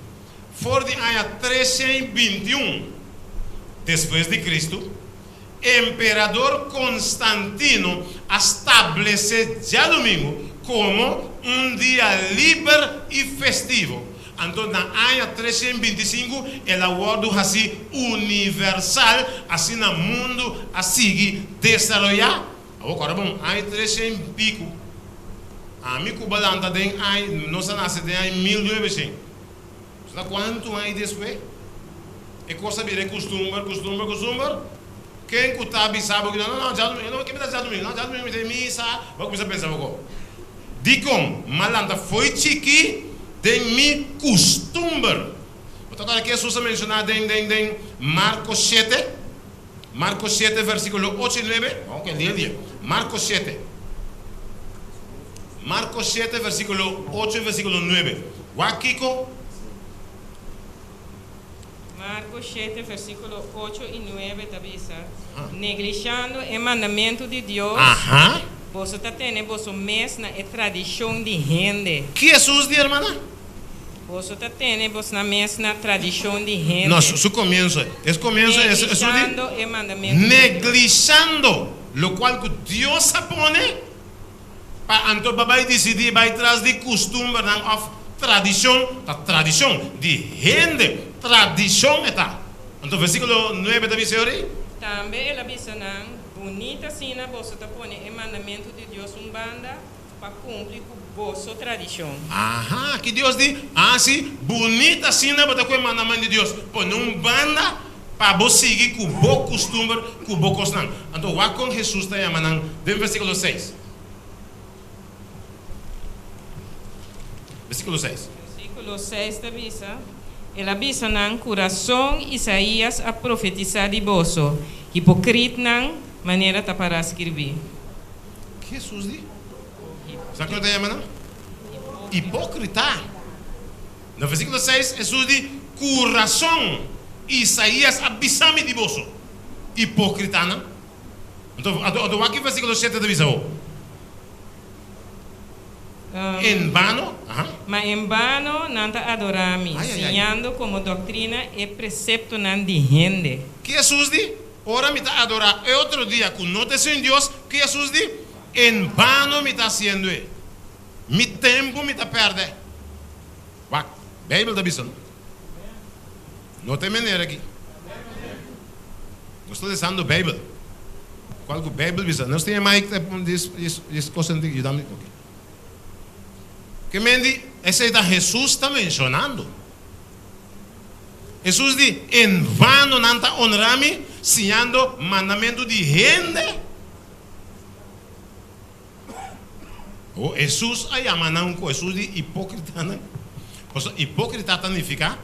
For di aña 321 despues di Kristu, Emperador Constantino a stablesé djadumingu komo un dia liber i festivo. Anto na aña 325 el a wòrdu hasí universal, asina mundu a sigui desaroyá. Awor kòrda bon, aña 300 i piku, ami ku balanta den aña, nos a nase den aña 1900. Sa kuantu aña despues e kos a bira e kustumber, kustumber, kustumber? Ken ku ta bisa bo ku no, no, djadumingu, no, ke mi ta djadumingu? No, djadumingu mi ta e misa. Bo a kuminsá pensa poko. Dikon m'a lanta fo'i chikí den mi kustumber? Bo ta kòrda ke Hesus a menshoná den, den, den Marko shete? Marko shete versíkulo ocho i nuebe. Bon, ke lia lia. Marko shete. Marko shete versíkulo ocho i versíkulo nuebe. Wak kiko? Marko shete versíkulo ocho i nuebe ta bisa, Neglishando e mandamentu di Dios, boso ta tene boso mes na e tradishon di hende. Ki Hesus di, hermana? Boso ta tene bosnan mes na tradishon di hende. No, su komienso e komienso e su di. Neglishando e mandamentu di Dios. Neglishando lokual ku Dios a pone pa anto pa bai disidí bai tras di kustumbernan òf tradishon, ta tradishon di hende, tradishon e ta. Anto versíkulo nuebe ta bisa yori. Tambe el a bisa nan, Bunita asina boso ta pone e mandamentu di Dios un banda. Pa kumpli ku boso tradishon. Aha, ki Dios di? Ah, si, bunita asina bo ta ku e mandament di Dios. Pone un banda pa bo sigui ku bo kustumber, ku bo kosnan. Anto wak kon Hesus ta yama nan den versíkulo seis. Versíkulo seis. Versíkulo seis ta bisa, El a bisa nan, Ku rason Isaías a profetisá di boso, hipokritnan, manera ta pará skirbí. Ki Hesus di? Sa kiko ta yama nan? Hipókrita. Na versíkulo seis, Hesus di, Ku rason Isaías a bisa mi di boso, hipókritanan. Anto, anto wak ki versíkulo shete ta bisa bo? En bano, aha. Ma en bano nan ta adorá mi, Ai, ai, ai. siñando komo doktrina e preseptonan di hende. Ki Hesus di? Ora mi ta adorá e otro dia ku no ta sin Dios, ki Hesus di? En bano mi ta hasiendo e. Mi tempu mi ta pèrdè. Wak, Beibel ta bisa no. No ta e manera aki. Nos ta lesando Beibel. Kual ku Beibel bisa. Nos tin e mic di kos anti yuda mi? Ok. Ke men di esei ta Hesus ta menshonando. Hesus di, En vano nan ta onra mi, siñando mandamentu di hende. Oh, Hesus a yama nan ku Hesus di hipókritanan. Pasobra hipókrita ta nifiká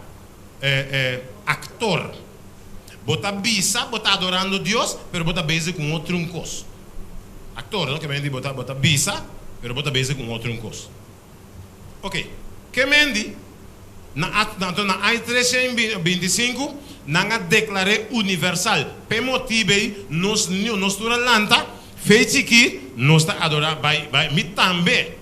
aktor. Bo ta bisa bo ta adorando Dios, pero bo ta bezig ku un otro un kos. Aktor, no? Ke men di bo ta bo ta bisa, pero bo ta bezig ku un otro un kos. Ok, ke men di na anto na aña 325 nan a deklar'é universal. P'e motibu ei nos niu nos tur a lanta fe chikí nos ta adorá bai bai mi tambe.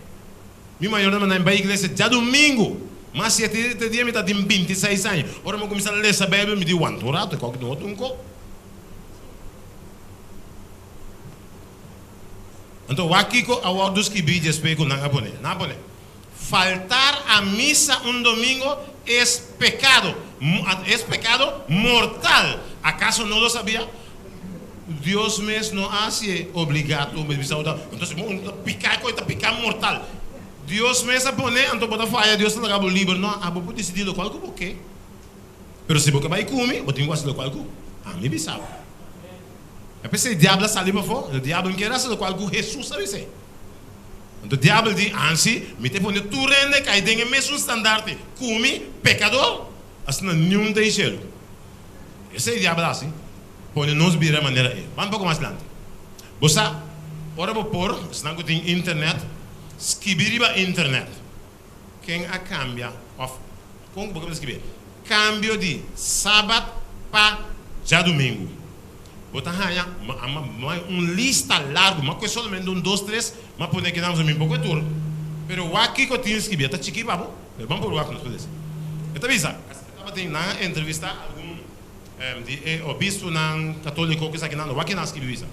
Mi mayornan manda mi bai iglesia djadumingu. Mas siete te dia mi ta tin 26 aña. Ora mi a kuminsá lesa Beibel mi di wanta un ratu e kòk no otro un kò. Anto wak kiko a wòrdu skibí despues ku nan a pone? Nan a pone, Faltar a misa un domingo es pecado, es pecado mortal. Acaso no lo sabia? Dios mes no a hasié obligato bisa bo ta, entonces bo ta piká ku e ta piká mortal. Dios mes a pone, anto bo ta faya, Dios ta laga bo liber. No, abo por disidí lokual ku bo ke. Pero si bo ke bai ku mi, bo tin ku hasi lokual ku ami bisa bo. E p'esei diabel a sali pafó, e diabel no kier hasi lokual ku Hesus a bis'é. Anto diabel di, Ansi, mi ta pone tur hende kai den e mesun standarte ku mi, pekador, asina niun ta ishelu. Esei diabel a hasi, pone nos bira manera e. Ban poko mas dilanti. Bo sa, ora bo por, esnan ku tin internet, skibi riba internet ken a kambia òf kon ku bo ke skibi kambio di sabat pa djadumingu. Bo ta haña un lista largu, ma ku e solamente un dos tres, ma pone kinan mi poko e tur. Pero wak kiko tin skibi, e ta chiki pa bo, pero ban por wak nos por lesa. E ta bisa, e tabatin nan a entrevista algun di e obispunan katoliko ku esakinan, wak kinan a skibi bisa.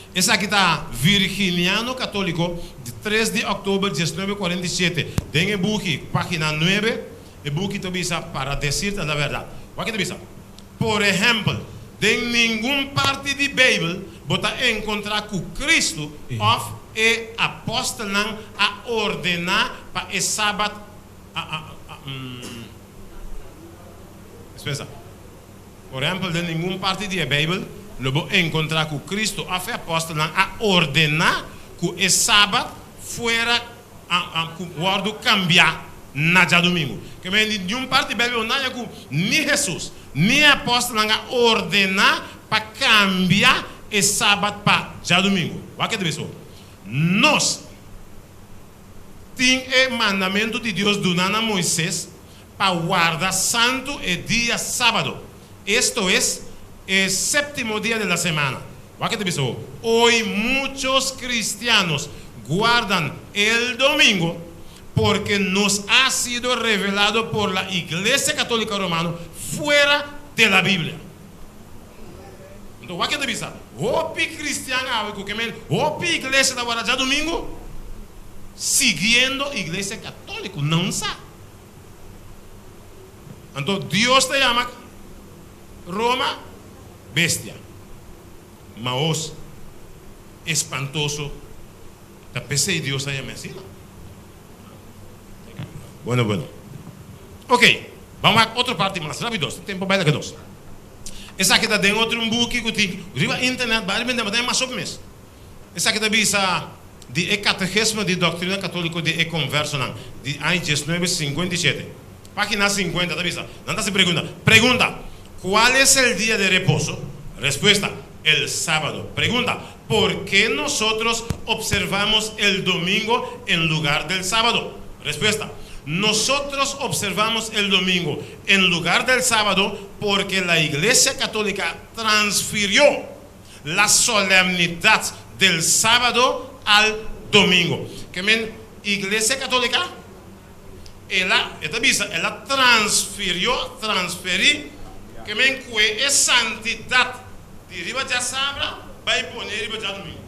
Esaki ta Virginiano Katoliko di tres di òktober 1947, den e buki, página nuebe, e buki ta bisa Para decirte la verdad. Wak e ta bisa. Por ehèmpel, den ningun parti di Beibel bo ta enkontrá ku Kristu òf e apòstelnan a ordená pa e sabat Dispensa. Por ehèmpel, den ningun parti di e Beibel lo bo enkontrá ku Kristu òf e apòstelnan a ordená ku e sabat fuera ku wòrdu kambiá na djadumingu. Ke men di niun parti Beibel bo no haña ku ni Hesus ni e apòstelnan a ordená pa kambia e sabat pa djadumingu. Wak ke ta bisa bo. Nos tin e mandamentu di Dios duná na Moises pa warda santu e dia sábado, esto es, e séptimo dia de la semana. Wak ke ta bisa bo. Hoy muchos cristianos guardan el domingo porque nos ha sido revelado por la Iglesia Católica Romano fuera de la Biblia. Enton wak ke ta bisa, hopi cristian awe ku ke men hopi iglesia ta warda djadumingu siguiendo Iglesia Católico, nan sa. Anto Dios ta yama Roma bestia, maos, espantoso. Ta p'esei Dios a yam'é asina. Bueno, bueno. Ok, ban wak otro parti mas rápido. Nos tin tempu bai laga nos. Esaki ta den otro un buki ku tin riba internet, bai riba internet, bo ta haña mas hopi mes. Esaki ta bisa di e Kategismo di Doktrina Katóliko di e Konversonan di aña diesnuebe sinkuenta i shete. Página sinkuenta ta bisa, nan ta hasi pregunta, Pregunta, Kual es el dia de reposo? Respuesta, El sábado. Pregunta, Por ke nosotros observamos el domingo en lugar del sábado? Respuesta, Nosotros observamos el domingo en lugar del sábado porque la Iglesia Católica transfirió la solemnidad del sábado al domingo. Ke men Iglesia Católica el a, e ta bisa, el a transfirió, transferí, ke men kue e santidat di riba djasabra bai pone riba djadumingu.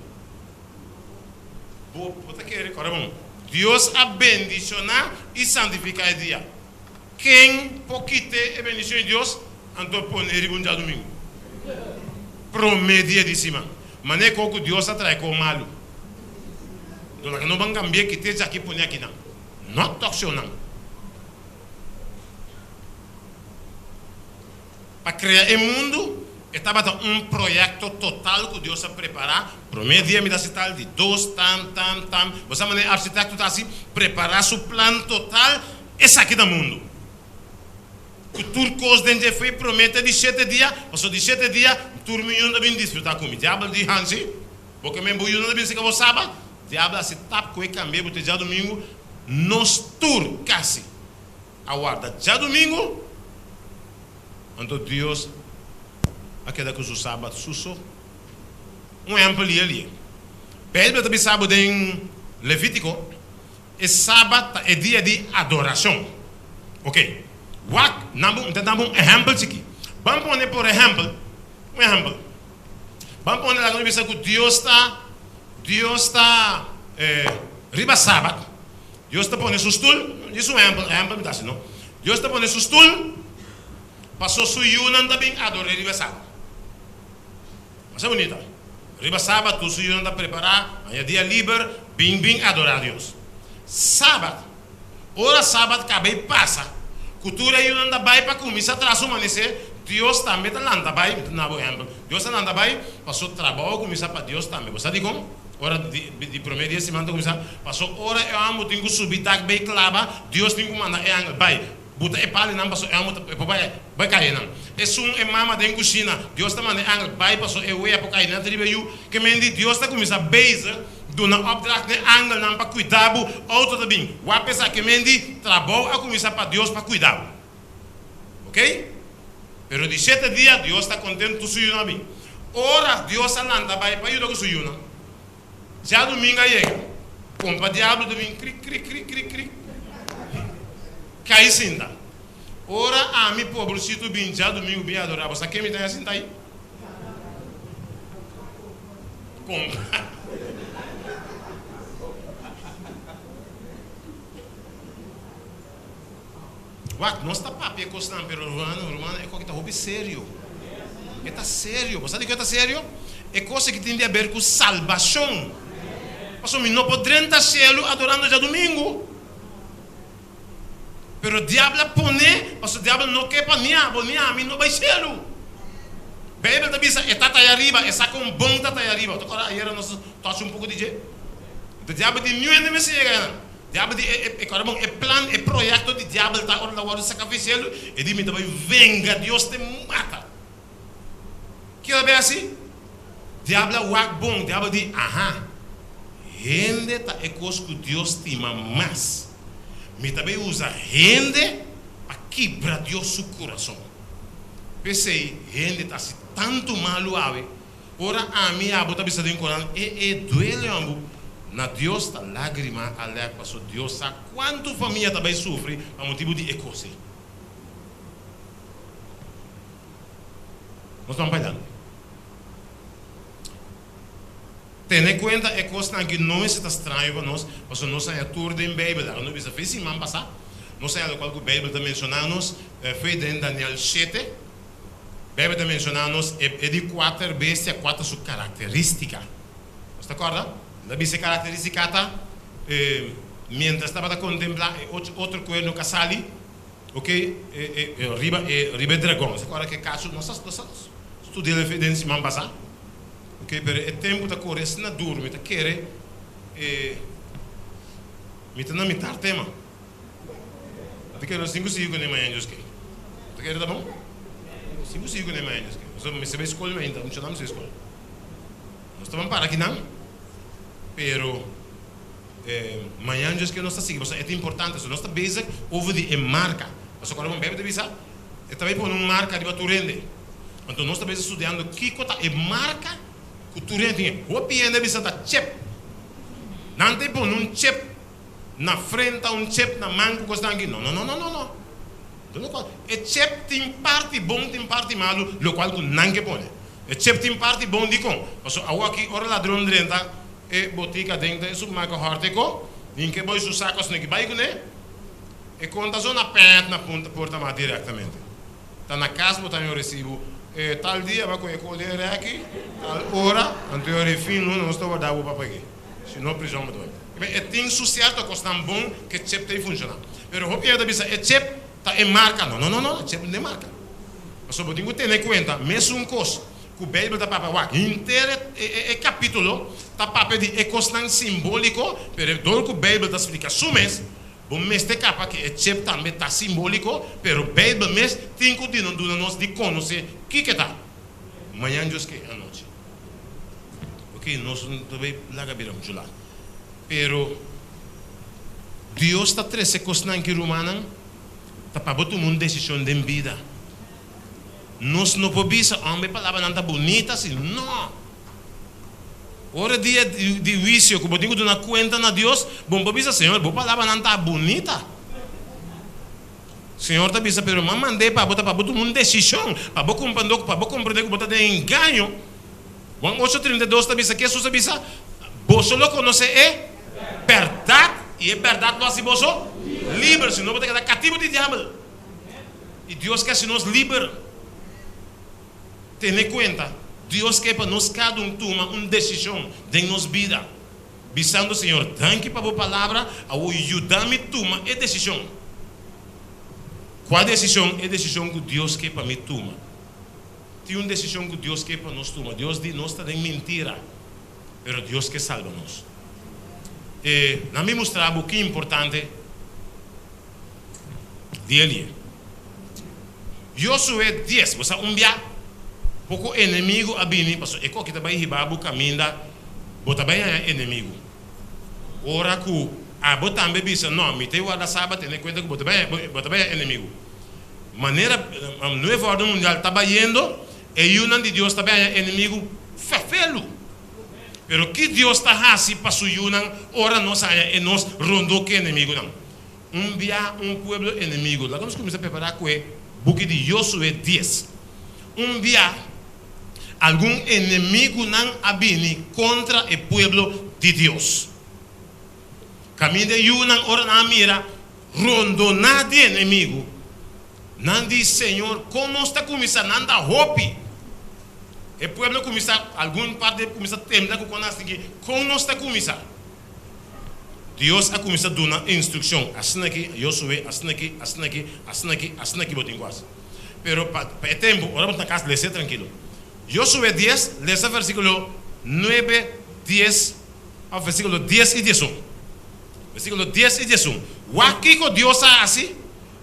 Bo, bo ta kere? Kòrda bon, Dios a bendishoná i santifiká e dia. Ken por kit'é e bendishon di Dios anto pon'é riba un djadumingu? Promé dia di siman. Manera ku Dios a trae kon malu. Anto laga no ban kambi'é, kit'é djaki pon'é akinan. No tòg shownan. Pa krea e mundu, e tabata un proyekto total ku Dios a prepará. Promé dia mi ta hasi tal, di dos, tan, tan, tan. Bo sa manera e arkitekto ta hasi? Prepará su plan total, esaki ta mundu. Ku tur kos den dje fe promé te di shete dia, pasobra di shete dia tur mi yunan ta bin disfrutá ku mi. Diabel di Hansi, bo ke men bo yunan ta bin seka bo sabat? Diabel hasi tap ku e kambia bo te djadumingu, nos tur kasi a warda djadumingu, anto Dios a keda ku su sabat su so. Un ehèmpel di el i e. Beibel ta bisa bo den Levítiko, e sabat ta e dia di adorashon. Oke, wak, nan bo, mi ta dabo un ehèmpel chikí. Ban pone por ehèmpel, un ehèmpel, ban pone laga nos bisa ku Dios ta Dios ta riba sabat, Dios ta pone su stul, dis un ehempel, ehempel mi ta hasi no, Dios ta pone su stul paso su yunan ta bin ador'é riba sabat. Masha bunita. Riba sabat tur su yunan ta prepará, haña dia liber, bin bin adorá Dios. Sabat, ora sabat kaba i pasa, ku tur e yunan ta bai pa kuminsá tras su manisé, Dios tambe ta lanta bai, mi ta duna bo ehempel, Dios ta lanta bai paso trabou a kuminsá pa Dios tambe. Bo sa dikon? Ora di promé dia siman ta kuminsá, paso ora e hòmber tin ku subi dak bai klaba, Dios tin ku manda e angel bai buta e palinan paso e hòmber ta por bai bai kai einan. Esun e mama den kushina, Dios ta manda e angel bai paso e wea por kai net riba e yu. Ke men di Dios ta kuminsá bezig duna opdracht n'e angelnan pa kuida bo, outo ta bin wak p'esaki. Ke men di trabou a kuminsá pa Dios pa kuida bo. Ok? Pero di shete dia Dios ta kontentu ku su yunan a bin. Ora Dios a lanta bai pa yuda ku su yunan, djadumingu a yega, kompa diablo ta bin krik krik krik krik krik kai sinta. Ora ami pobresitu bin djadumingu bin adorá, bo sa ken mi ta haña sinta ei? Kompa. Wak, nos ta papia kosnan, pero rumannan, rumannan, e kos aki ta hopi serio. E ta serio. Bo sa dikon e ta serio? E kos aki tin di aber ku salbashon. Pasobra mi no por drenta shelu adorando djadumingu. Pero diabel a pone, pasobra diabel no ke pa ni abo ni ami no bai shelu. Beibel ta bisa, e ta ta ariba, e sa kon bon ta ta ariba. Bo ta kòrda ayera nos a touch un poko di dje? Enton diabel di niun hende mester yega einan. Diabel di e e kòrda bon e plan e proyekto di diabel ta ora el a wòrdu saka for e sielu e di mi ta bai venga Dios te mata. Kiko ta bai hasi? Diabel a wak bon diabel di aha hende ta e kos ku Dios stima mas mi ta bai usa hende pa kibra Dios su kurason. P'esei hende ta hasi tantu malu awe. Ora ami i abo ta bisa den koran, e e duele ambu, na Dios ta lágrima a lèk paso Dios sa kuantu famia ta bai sufri pa motibu di e kos ei. Nos ban bailando. Tene kuenta e kosnan aki no mester ta straño pa nos, paso nos haña tur den Beibel. Laga nos bisa fe siman pasá, nos haña lokual ku Beibel ta menshoná nos, fe den Daniel shete. Beibel ta menshoná nos e di kuater bestia kua ta su karakterístika. Nos ta kòrda? La bisa karakterístika ta, miéntras tabata kontemplá e ocho otro kuerno ku a sali, ok, riba e riba e dragon. Esaki ora ku e kachu nos a nos a studia den siman pasá, ok, pero e tempu ta kore asina duru, mi ta kere e mi ta na mitar tema. Mi ta kere nos tin ku sigui kuné mañana Dios ke. Bo ta kere ta bon? Nos tin ku sigui kuné mañana Dios ke. Pasobra mi mester bai skol mainta, muchanan mester bai skol. Nos ta ban para akinan, pero mañan Dios ke nos ta sigui, pasobra e ta importante. So nos ta bezig over di e marka. Pasobra ora bo Bijbel ta bisa, e ta bai pone un marka riba tur hende. Anto nos ta bezig studiando kiko ta e marka ku tur hende tin. Hopi hende a bisa ta chip. Nan ta pone un chip na frenta, un chip na man ku kosnan aki. No, no, no, no, no, no. E chip tin parti bon, tin parti malu, lokual ku nan ke pone. E chip tin parti bon dikon? Pasobra awoki ora ladron drenta e botika den ta e supermarket Hortico, nin ke boy su sako sneki bai kuné, e konta so na pèt na punta porta mas direktamente. Ta na kas bo ta haña un resibu, e tal dia bo a kohe kos den rèki, tal ora, anto e ora e fin luna nos ta warda bo pa pag'é. Si no prizòn bo ta bai. E tin su sierto kosnan bon ku e chip ta e funshoná. Pero hopi hende ta bisa e chip ta e marka. No, no, no, no, e chip no ta e marka. Pasobra bo tin ku tene kuenta mesun kos ku Beibel ta papia wak. Henter e kapítulo ta papia di e kosnan simbóliko, pero dor ku Beibel ta splika su mes, bo mester kapa ku e chip tambe ta simbóliko, pero Beibel mes tin ku duna nos di konosé kiko e ta. Mañan Dios ke anochi. Oke, nos no ta bai laga bira muchu lat. Pero Dios ta trese kosnan ki rumannan. Ta pa bo tuma un desishon den bida. Nos no por bisa, Homber, e palabranan ta bunita si. No! Ora dia di huisio ku bo tin ku duna kuenta na Dios, bo no por bisa, Señor, bo palabranan ta bunita. Señor ta bisa, Pero mi a mand'é pa bo ta pa bo tuma un desishon, pa bo kumprendé, pa bo komprendé ku bo ta den engaño. Juan ocho, 32 ta bisa, Hesus a bisa, Boso lo konosé e bèrdat, i e bèrdat lo hasi boso liber, si no bo ta keda katibu di diabel. I Dios ke hasi nos liber. Tene kuenta, Dios ke pa nos kada un tuma un desishon den nos bida, bisando, Señor, danki pa bo palabra, awor yuda mi tuma e desishon. Kua desishon? E desishon ku Dios ke pa mi tuma. Tin un desishon ku Dios ke pa nos tuma. Dios di, Nos ta den mintira, pero Dios ke salba nos. E na mi mustra bo ki importante di Elie. Josué dies, Bo sa un bia poko enemigu a bini, pasobra e koki ta bai hiba bo kaminda, bo ta bai haña enemigu. Ora ku abo tambe bisa, No, mi ta e warda Sabat, tene kuenta ku bo ta bai bo ta bai haña enemigu. Manera Nuevo Orden Mundial ta bayendo, e yunan di Dios ta bay haña enemigu fefelu. Pero ki Dios ta hasi pa su yunan ora nos haña e nos rondó ku enemigunan? Un bia un pueblo enemigu. Laga nos kuminsá prepará ku e buki di Josué dies. Un bia algun enemigunan a bini kontra e pueblo di Dios. Kaminda e yunan ora nan a mira Rondoná di enemigu. Nan di, Señor, kon nos ta kuminsá? Nan ta hopi. E pueblo kuminsá, algun parti kuminsá tembla ku kon nan a sinti, Kon nos ta kuminsá? Dios a kuminsá duna instrukshon, Asina aki, Josué, asina aki, asina aki, asina aki, asina aki bo tin ku hasi. Pero pa e tempu, ora bo ta na kas, lesa e trankilo. Josué dies, lesa versíkulo nuebe, dies, òf versíkulo dies i diesun. Versíkulo dies i diesun. Wak kiko Dios a hasi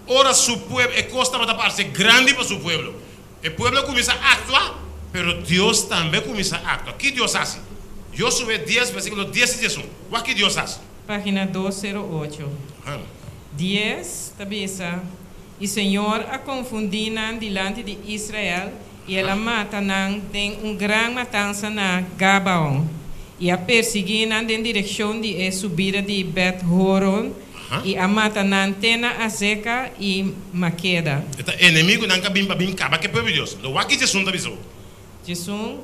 ora su pueblo, e kos tabata parse grandi pa su pueblo. E pueblo a kuminsá aktua, pero Dios tambe a kuminsá aktua. Ki Dios hasi? Josué dies, versíkulo dies i diesun. Wak ki Dios hasi. Página dos sero ocho. Dies ta bisa, I señor a konfundí nan dilanti di Israel, I el a mata nan den un gran matansa na Gabaon, i a persiguí nan den direkshon di e subida di Bet-Horon, i a mata nan te na Azeka i Makeda. E ta enemigunan ka bin pa bin kaba ku e pueblo di Dios. Lo wak ki Jesun ta bisa bo. Jesun,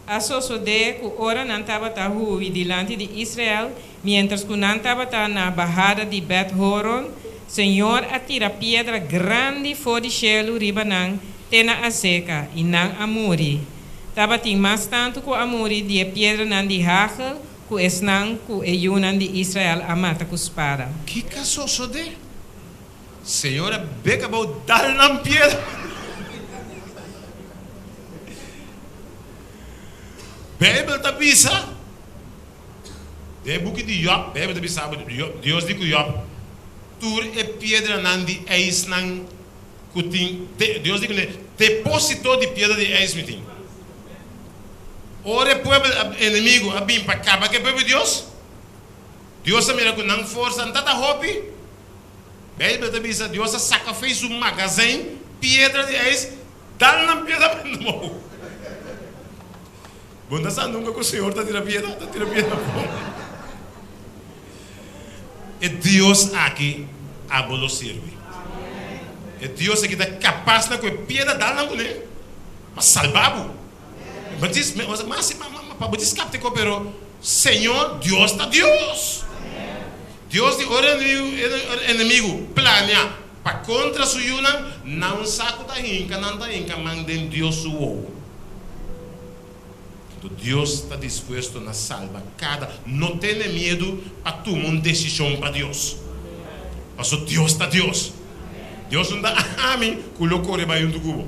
A sosodé ku ora nan tabata hui dilanti di Israel, miéntras ku nan tabata na bahada di Bet-Horon, Señor a tira piedra grandi for di shelu riba nan te na Azeka, i nan a muri. Tabatin mas tantu ku a muri di e piedranan di hagel. ku esnan ku e yunan di Israel a mata ku spada. Kiko a sosodé? Señor a bek abou dal nan piedra. Bijbel ta bisa, den e buki di Job, Bijbel ta bisa bo, Dios di ku Job, tur e piedranan di ijsnan ku tin, Dios di ku ne, deposito di piedra di ijs mi tin. Ora e pueblo enemigo a bin pa kaba ku e pueblo di Dios, Dios a mira ku nan forsa no ta hopi. Bijbel ta bisa, Dios a saka fei su magazijn piedra di ijs, dal nan piedra pa nan mou. Bo no ta sa nunka ku Señor ta tira piedra? Ta tira piedra bon. E Dios aki abo lo sirbi. E Dios aki ta kapas na ku e piedra dal nan kuné pa salba bo. Bo dis, mas pa bo dis kapte ko pero Señor Dios ta Dios. Dios di ora e enemigu planea pa kontra su yunan, nan sa ku ta hinka nan ta hinka man den Dios su wowo. Anto Dios ta dispuesto na salba kada. No tene miedu pa tuma un desishon pa Dios. Paso Dios ta Dios. Dios no ta ami ku lo kore bai huntu ku bo.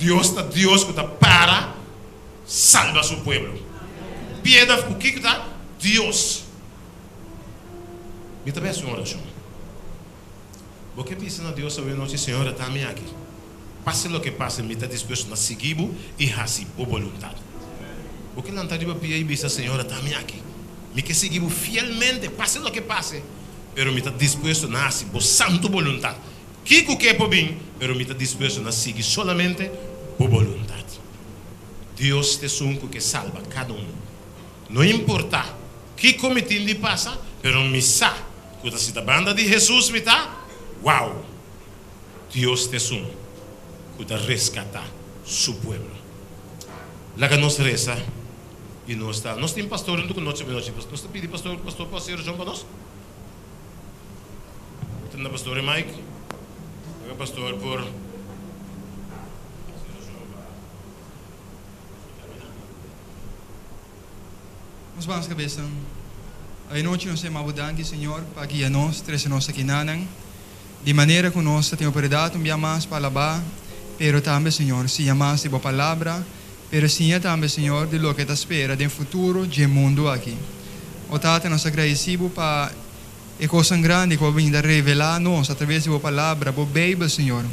Dios ta Dios ku ta para salba su pueblo. Piedra ku kiko ta Dios. Mi ta bai hasi un orashon. Bo ke bisa na Dios awe nochi, Señor, ata mi aki. Pase loke pase, mi ta dispuesto na sigui bo i hasi bo boluntat. Bo ke lanta riba pia i bisa, Señor, ata mi aki. Mi ke sigui bo fielmente, pase loke pase, pero mi ta dispuesto na hasi bo santu boluntat. Kiko ke por bin, pero mi ta dispuesto na sigui solamente bo boluntat. Dios ta esun ku ke salba kada un. No importá kiko mi tin di pasa, pero mi sa ku ta si ta banda di Hesus mi ta, wow! Dios ta esun ku ta reskatá su pueblo. Laga nos resa i nos ta. Nos tin pastor huntu ku nos awe nochi. Nos ta pidi pastor, pastor por hasi orashon pa nos? Ta na pastor Mike? Laga pastor por hasi orashon pa. Nos baha nos kabesa. Awe nochi nos ta yama Bo danki, Señor, pa guia nos, trese nos aki nanan, di manera ku nos ta tin oportunidat un bia mas pa alabá, pero tambe, Señor, siña mas di Bo Palabra, pero siña tambe, Señor, di loke ta spera den futuro dje mundu aki. O Tata, nos ta gradisí Bo pa e kosnan grandi ku Bo a bini ta revelá nos atraves di Bo Palabra, Bo Beibel, Señor.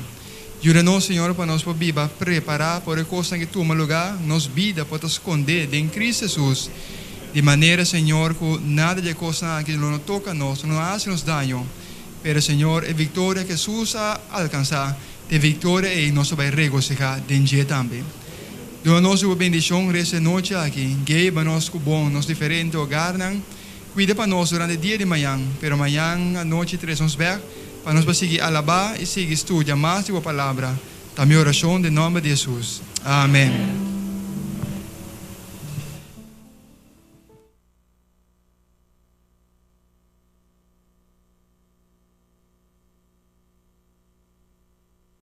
Yuda nos, Señor, pa nos por biba prepará pa ora e kosnan ki tuma lugá, nos bida por ta skondé den Cristo Hesus, di manera, Señor, ku nada di e kosnan aki lo no toka nos, lo no hasi nos daño. Pero, Señor, e viktoria ku Hesus a alkansá, ta e viktoria ei nos ta bai regosihá den dje tambe. Duna nos di bo bendishon resto e nochi aki. Geiba nos ku bon nos diferente hogarnan. Cuida pa nos durante dia di mañan, pero mañan anochi tres nos bek pa nos por sigui alabá i sigui studia mas di bo Palabra. Ta mi oracion den nomber di Jesus. Amen.